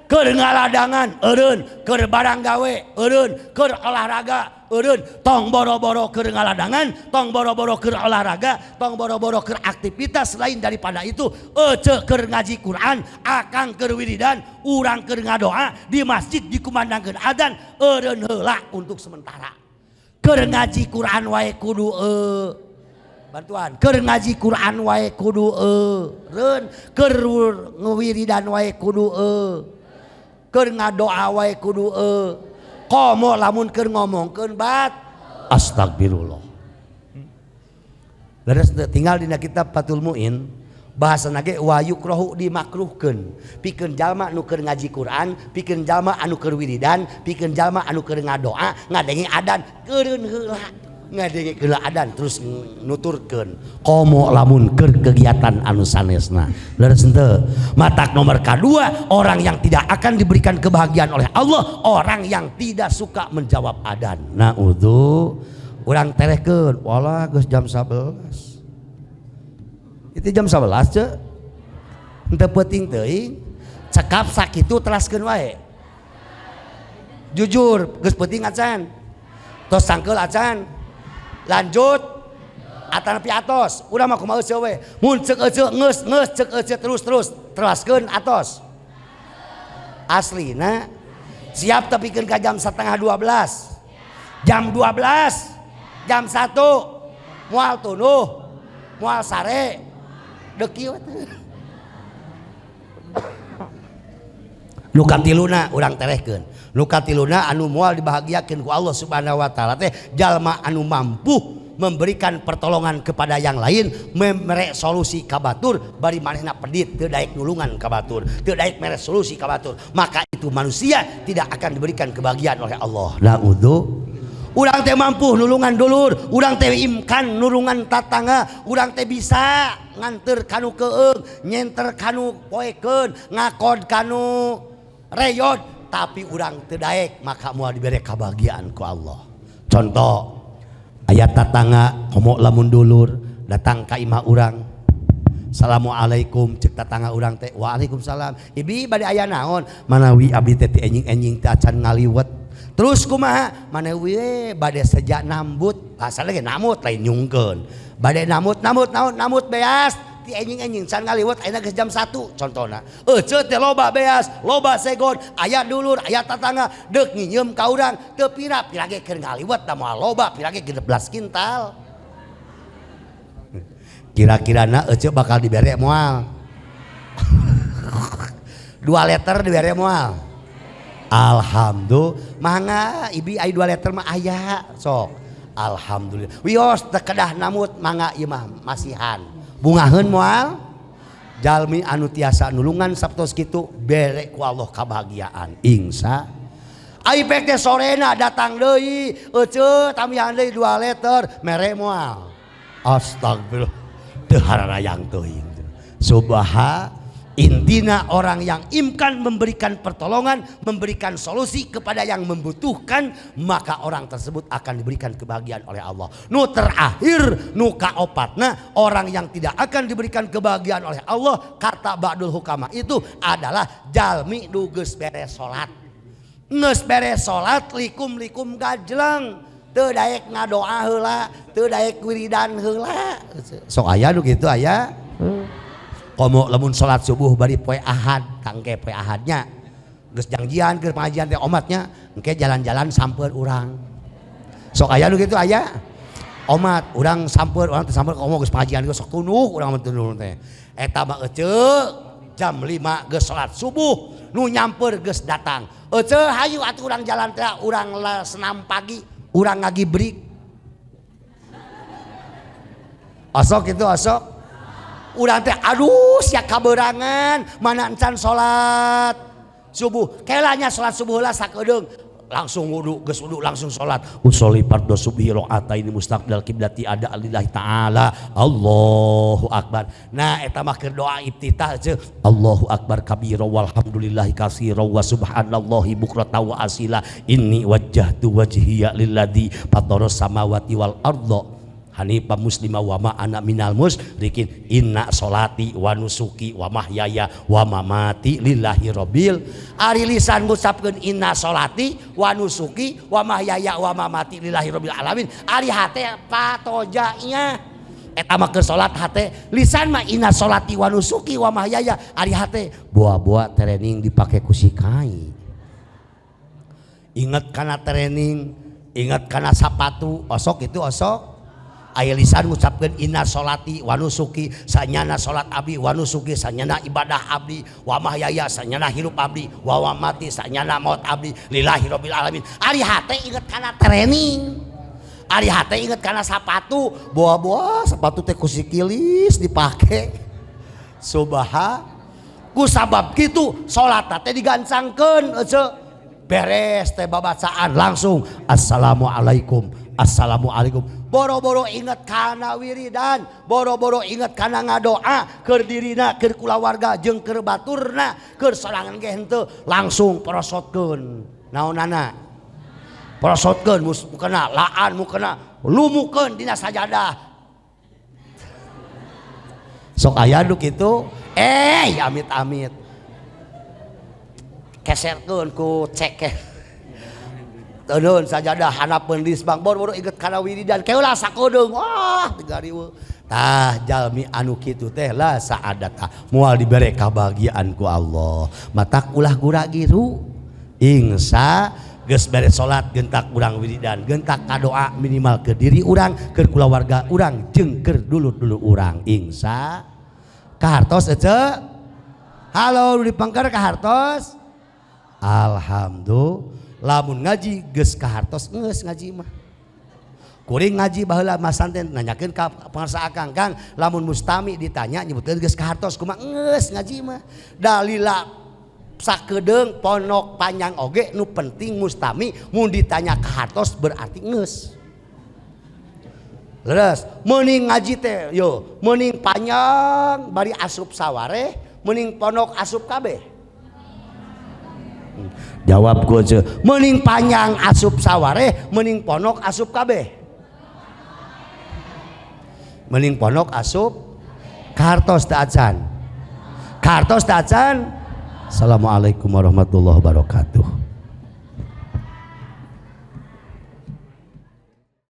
keur ngaladangan, eureun keur barang gawe, eureun keur olahraga, eureun tong boro-boro keur ngaladangan, tong boro-boro keur olahraga, tong boro-boro keur aktivitas lain daripada itu, ece keur ngaji Quran, akang keur wiridan, urang keur ngadoa di masjid dikumandangkeun adzan, eureun heula untuk sementara. Keur ngaji Quran wae kudu bantuan, keur ngaji Quran wae kudu eureun, keur ngewiridan wae kudu keur ngadoa wae kudu komo lamun keur ngomongkeun bat astagfirullah. Leres teu tinggal dina kitab Fathul Muin bahasana ge wa yukrohu dimakruhkeun pikeun jalma nu keur ngaji Quran, pikeun jalma anu keur wiridan, pikeun jalma anu keur ngadoa ngadenge adan keureun heula, ngadenge heula adan terus nuturkeun komo lamun keur kegiatan anu sanesna. Leres henteu? Matak nomor kedua, orang yang tidak akan diberikan kebahagiaan oleh Allah, orang yang tidak suka menjawab adan. Naudzu, urang terehkeun, walah geus jam 11. Itu jam 11 ceu. Henteu peuting teuing. Cekap sakitu teraskeun wae. Jujur, geus peuting acan. Tos sangkeul acan. Lanjut atanapi atos, urang mah kumaha euceu we. Mun ceuk euceu geus geus ceuk euceu terus terus teraskeun atos. Aslina siap tepikeun ka jam setengah 12. Jam 12, jam 1 moal tunuh, moal sare. Deukieu teh. Nu katiluna urang terehkeun. Nu katiluna anu moal dibahagiakeun ku Allah Subhanahu wa taala teh jalma anu mampu memberikan pertolongan kepada yang lain, mere solusi ka batur, bari manehna pedit teu daek nulungan ka batur, teu daek mere solusi ka batur, maka itu manusia tidak akan diberikan kebahagiaan oleh Allah. Naudzu. Urang teh mampu nulungan dulur, urang teh imkan nulungan tatangga, urang teh bisa nganter kanu keung, nyenter kanu poekeun, ngakod kanu reyod, tapi urang teu daek, maka moal dibere kebahagiaan ku Allah. Contoh, aya tatangga komo lamun dulur datang ka imah urang. Assalamualaikum cek tatangga urang teh, waalaikumsalam. Ibi bade aya naon? Manawi abdi teh enjing-enjing teh acan ngaliwet. Terus kumaha? Manawi bade seja nambut, asal lagi namut lain nyungkeun. Bade namut, namut naon? Namut beas. Ti enjing-enjing can ngaliwet ayeuna geus jam 1 contohna. Eceu teh loba beas, loba segon, aya dulur, aya tatangga deuk nginyeum ka urang, teu pira pira ge keur ngaliwet da moal loba, pira ge 16 kintal. Kira-kirana eceu bakal dibere moal? 2 liter dibere moal? Alhamdulillah. Mangga ibi ai 2 liter mah aya sok. Alhamdulillah. Wios teu kedah namut, mangga ieu mah masihan. Bungaheun moal? Jalmi anu tiasa nulungan sabtos kitu bere ku Allah kabahagiaan. Insya. Ai pek teh sorena datang deui, eceu tambihan deui 2 liter, mere moal? Astagfirullah. Teu hararayang teuing. Subha. Intina orang yang imkan memberikan pertolongan, memberikan solusi kepada yang membutuhkan, maka orang tersebut akan diberikan kebahagiaan oleh Allah. Nu terakhir, nu kaopatna, orang yang tidak akan diberikan kebahagiaan oleh Allah, kata Ba'dul Hukama itu adalah jalmi nu geus beres salat. Geus beres salat likum-likum gajleng, teu daek ngadoa heula, teu daek wiridan heula. Sok aya nu kitu aya. Komo lamun salat subuh bari poe Ahad, tangke poe Ahadnya. Geus janjian keur pengajian teh omatnya, engke jalan-jalan sampeun urang. Sok aya nu kitu aya. Omat urang sampeun, urang teh sampeun komo geus pengajian geus sok tunduh urang mah tunduh teh. Eta mah eceu jam 5 geus salat subuh, nu nyamper geus datang. Eceu hayu atuh urang jalan teh, urang senam pagi, urang ngagibrik. Osok itu osok. Urang teh aduh sia kaberangan mana encan salat subuh. Kelanya salat subuh lah sakedeung langsung wudu, geus wudu langsung salat. Usolli fardhu subhi rakaataini mustaqbilal kiblati ada lillahi taala. Allahu akbar. Nah eta mah keur doa iftitah ceu. Allahu akbar kabira walhamdulillahi katsira wa subhanallahi bukratan wa asila. Inni wajjahtu wajhiya lilladzi fataras samawati wal ardha hanifan muslima wa ma ana minal musyrikin. Inna solati wa nusuki wa mahyaya wa mamati lillahi rabbil. Ari lisan ngucapkeun inna solati wa nusuki wa mahyaya wa mamati lillahi rabbil alamin. Ari hate patojanya eta mah keur salat hate, lisan mah inna solati wa nusuki wa mahyaya. Ari hate boa-boa training dipake ku si kai. Ingat kana training, ingat kana sapatu, osok itu osok. Aya lisan ngucapkeun inna solati wa nusuki sanyana salat abdi wa nusuki sanyana ibadah abdi wa mahyaya sanyana hirup abdi wa mamati sanyana maut abdi lillahi rabbil alamin. Ari hate inget kana training, ari hate inget kana sapatu, boa-boa sepatu teh ku si kilis dipake. Subha ku sabab kitu salat teh digancangkeun eceu beres teh babacaan langsung assalamualaikum assalamualaikum. Boro-boro inget kana wiridan, boro-boro inget kana ngadoa keur dirina, keur kulawarga jeung keur baturna, keur sorangan ge henteu, langsung prosotkeun. Naonana? Prosotkeun mukena laan mukena lumukeun dina sajadah. Sok aya nu kitu, amit-amit. Keserkeun ku cekeh. Teundeun sajadah hanapeun risbang boro-boro inget kana wiridan keula sakodeung wah tigariweuh. Tah jalmi anu kitu teh la sa'adata moal dibere kabahagiaan ku Allah. Matak ulah gura-giru ingsa geus beres salat gentak urang wiridan, gentak kadoa minimal ke diri urang, keur kulawarga urang jeung keur dulur-dulur urang ingsa. Kahartos ece? Halo di pangkar kahartos? Alhamdulillah. Lamun ngaji geus kahartos geus ngaji mah. Kuring ngaji baheula masanten nanyakeun ka pangarsa akang, "Kang, lamun mustami ditanya nyebutkeun geus kahartos kumaha?" Geus ngaji mah. Dalila sakedeung pondok panjang oge nu penting mustami mun ditanya kahartos berarti geus. Leres, mending ngaji teh yo, mending panjang bari asup sawareh, mending pondok asup kabeh. Jawab ku aja, mending panjang asup sawareh, mending pondok asup kabeh. Mending pondok asup kartos teu acan. Kartos teu acan. Assalamualaikum warahmatullahi wabarakatuh.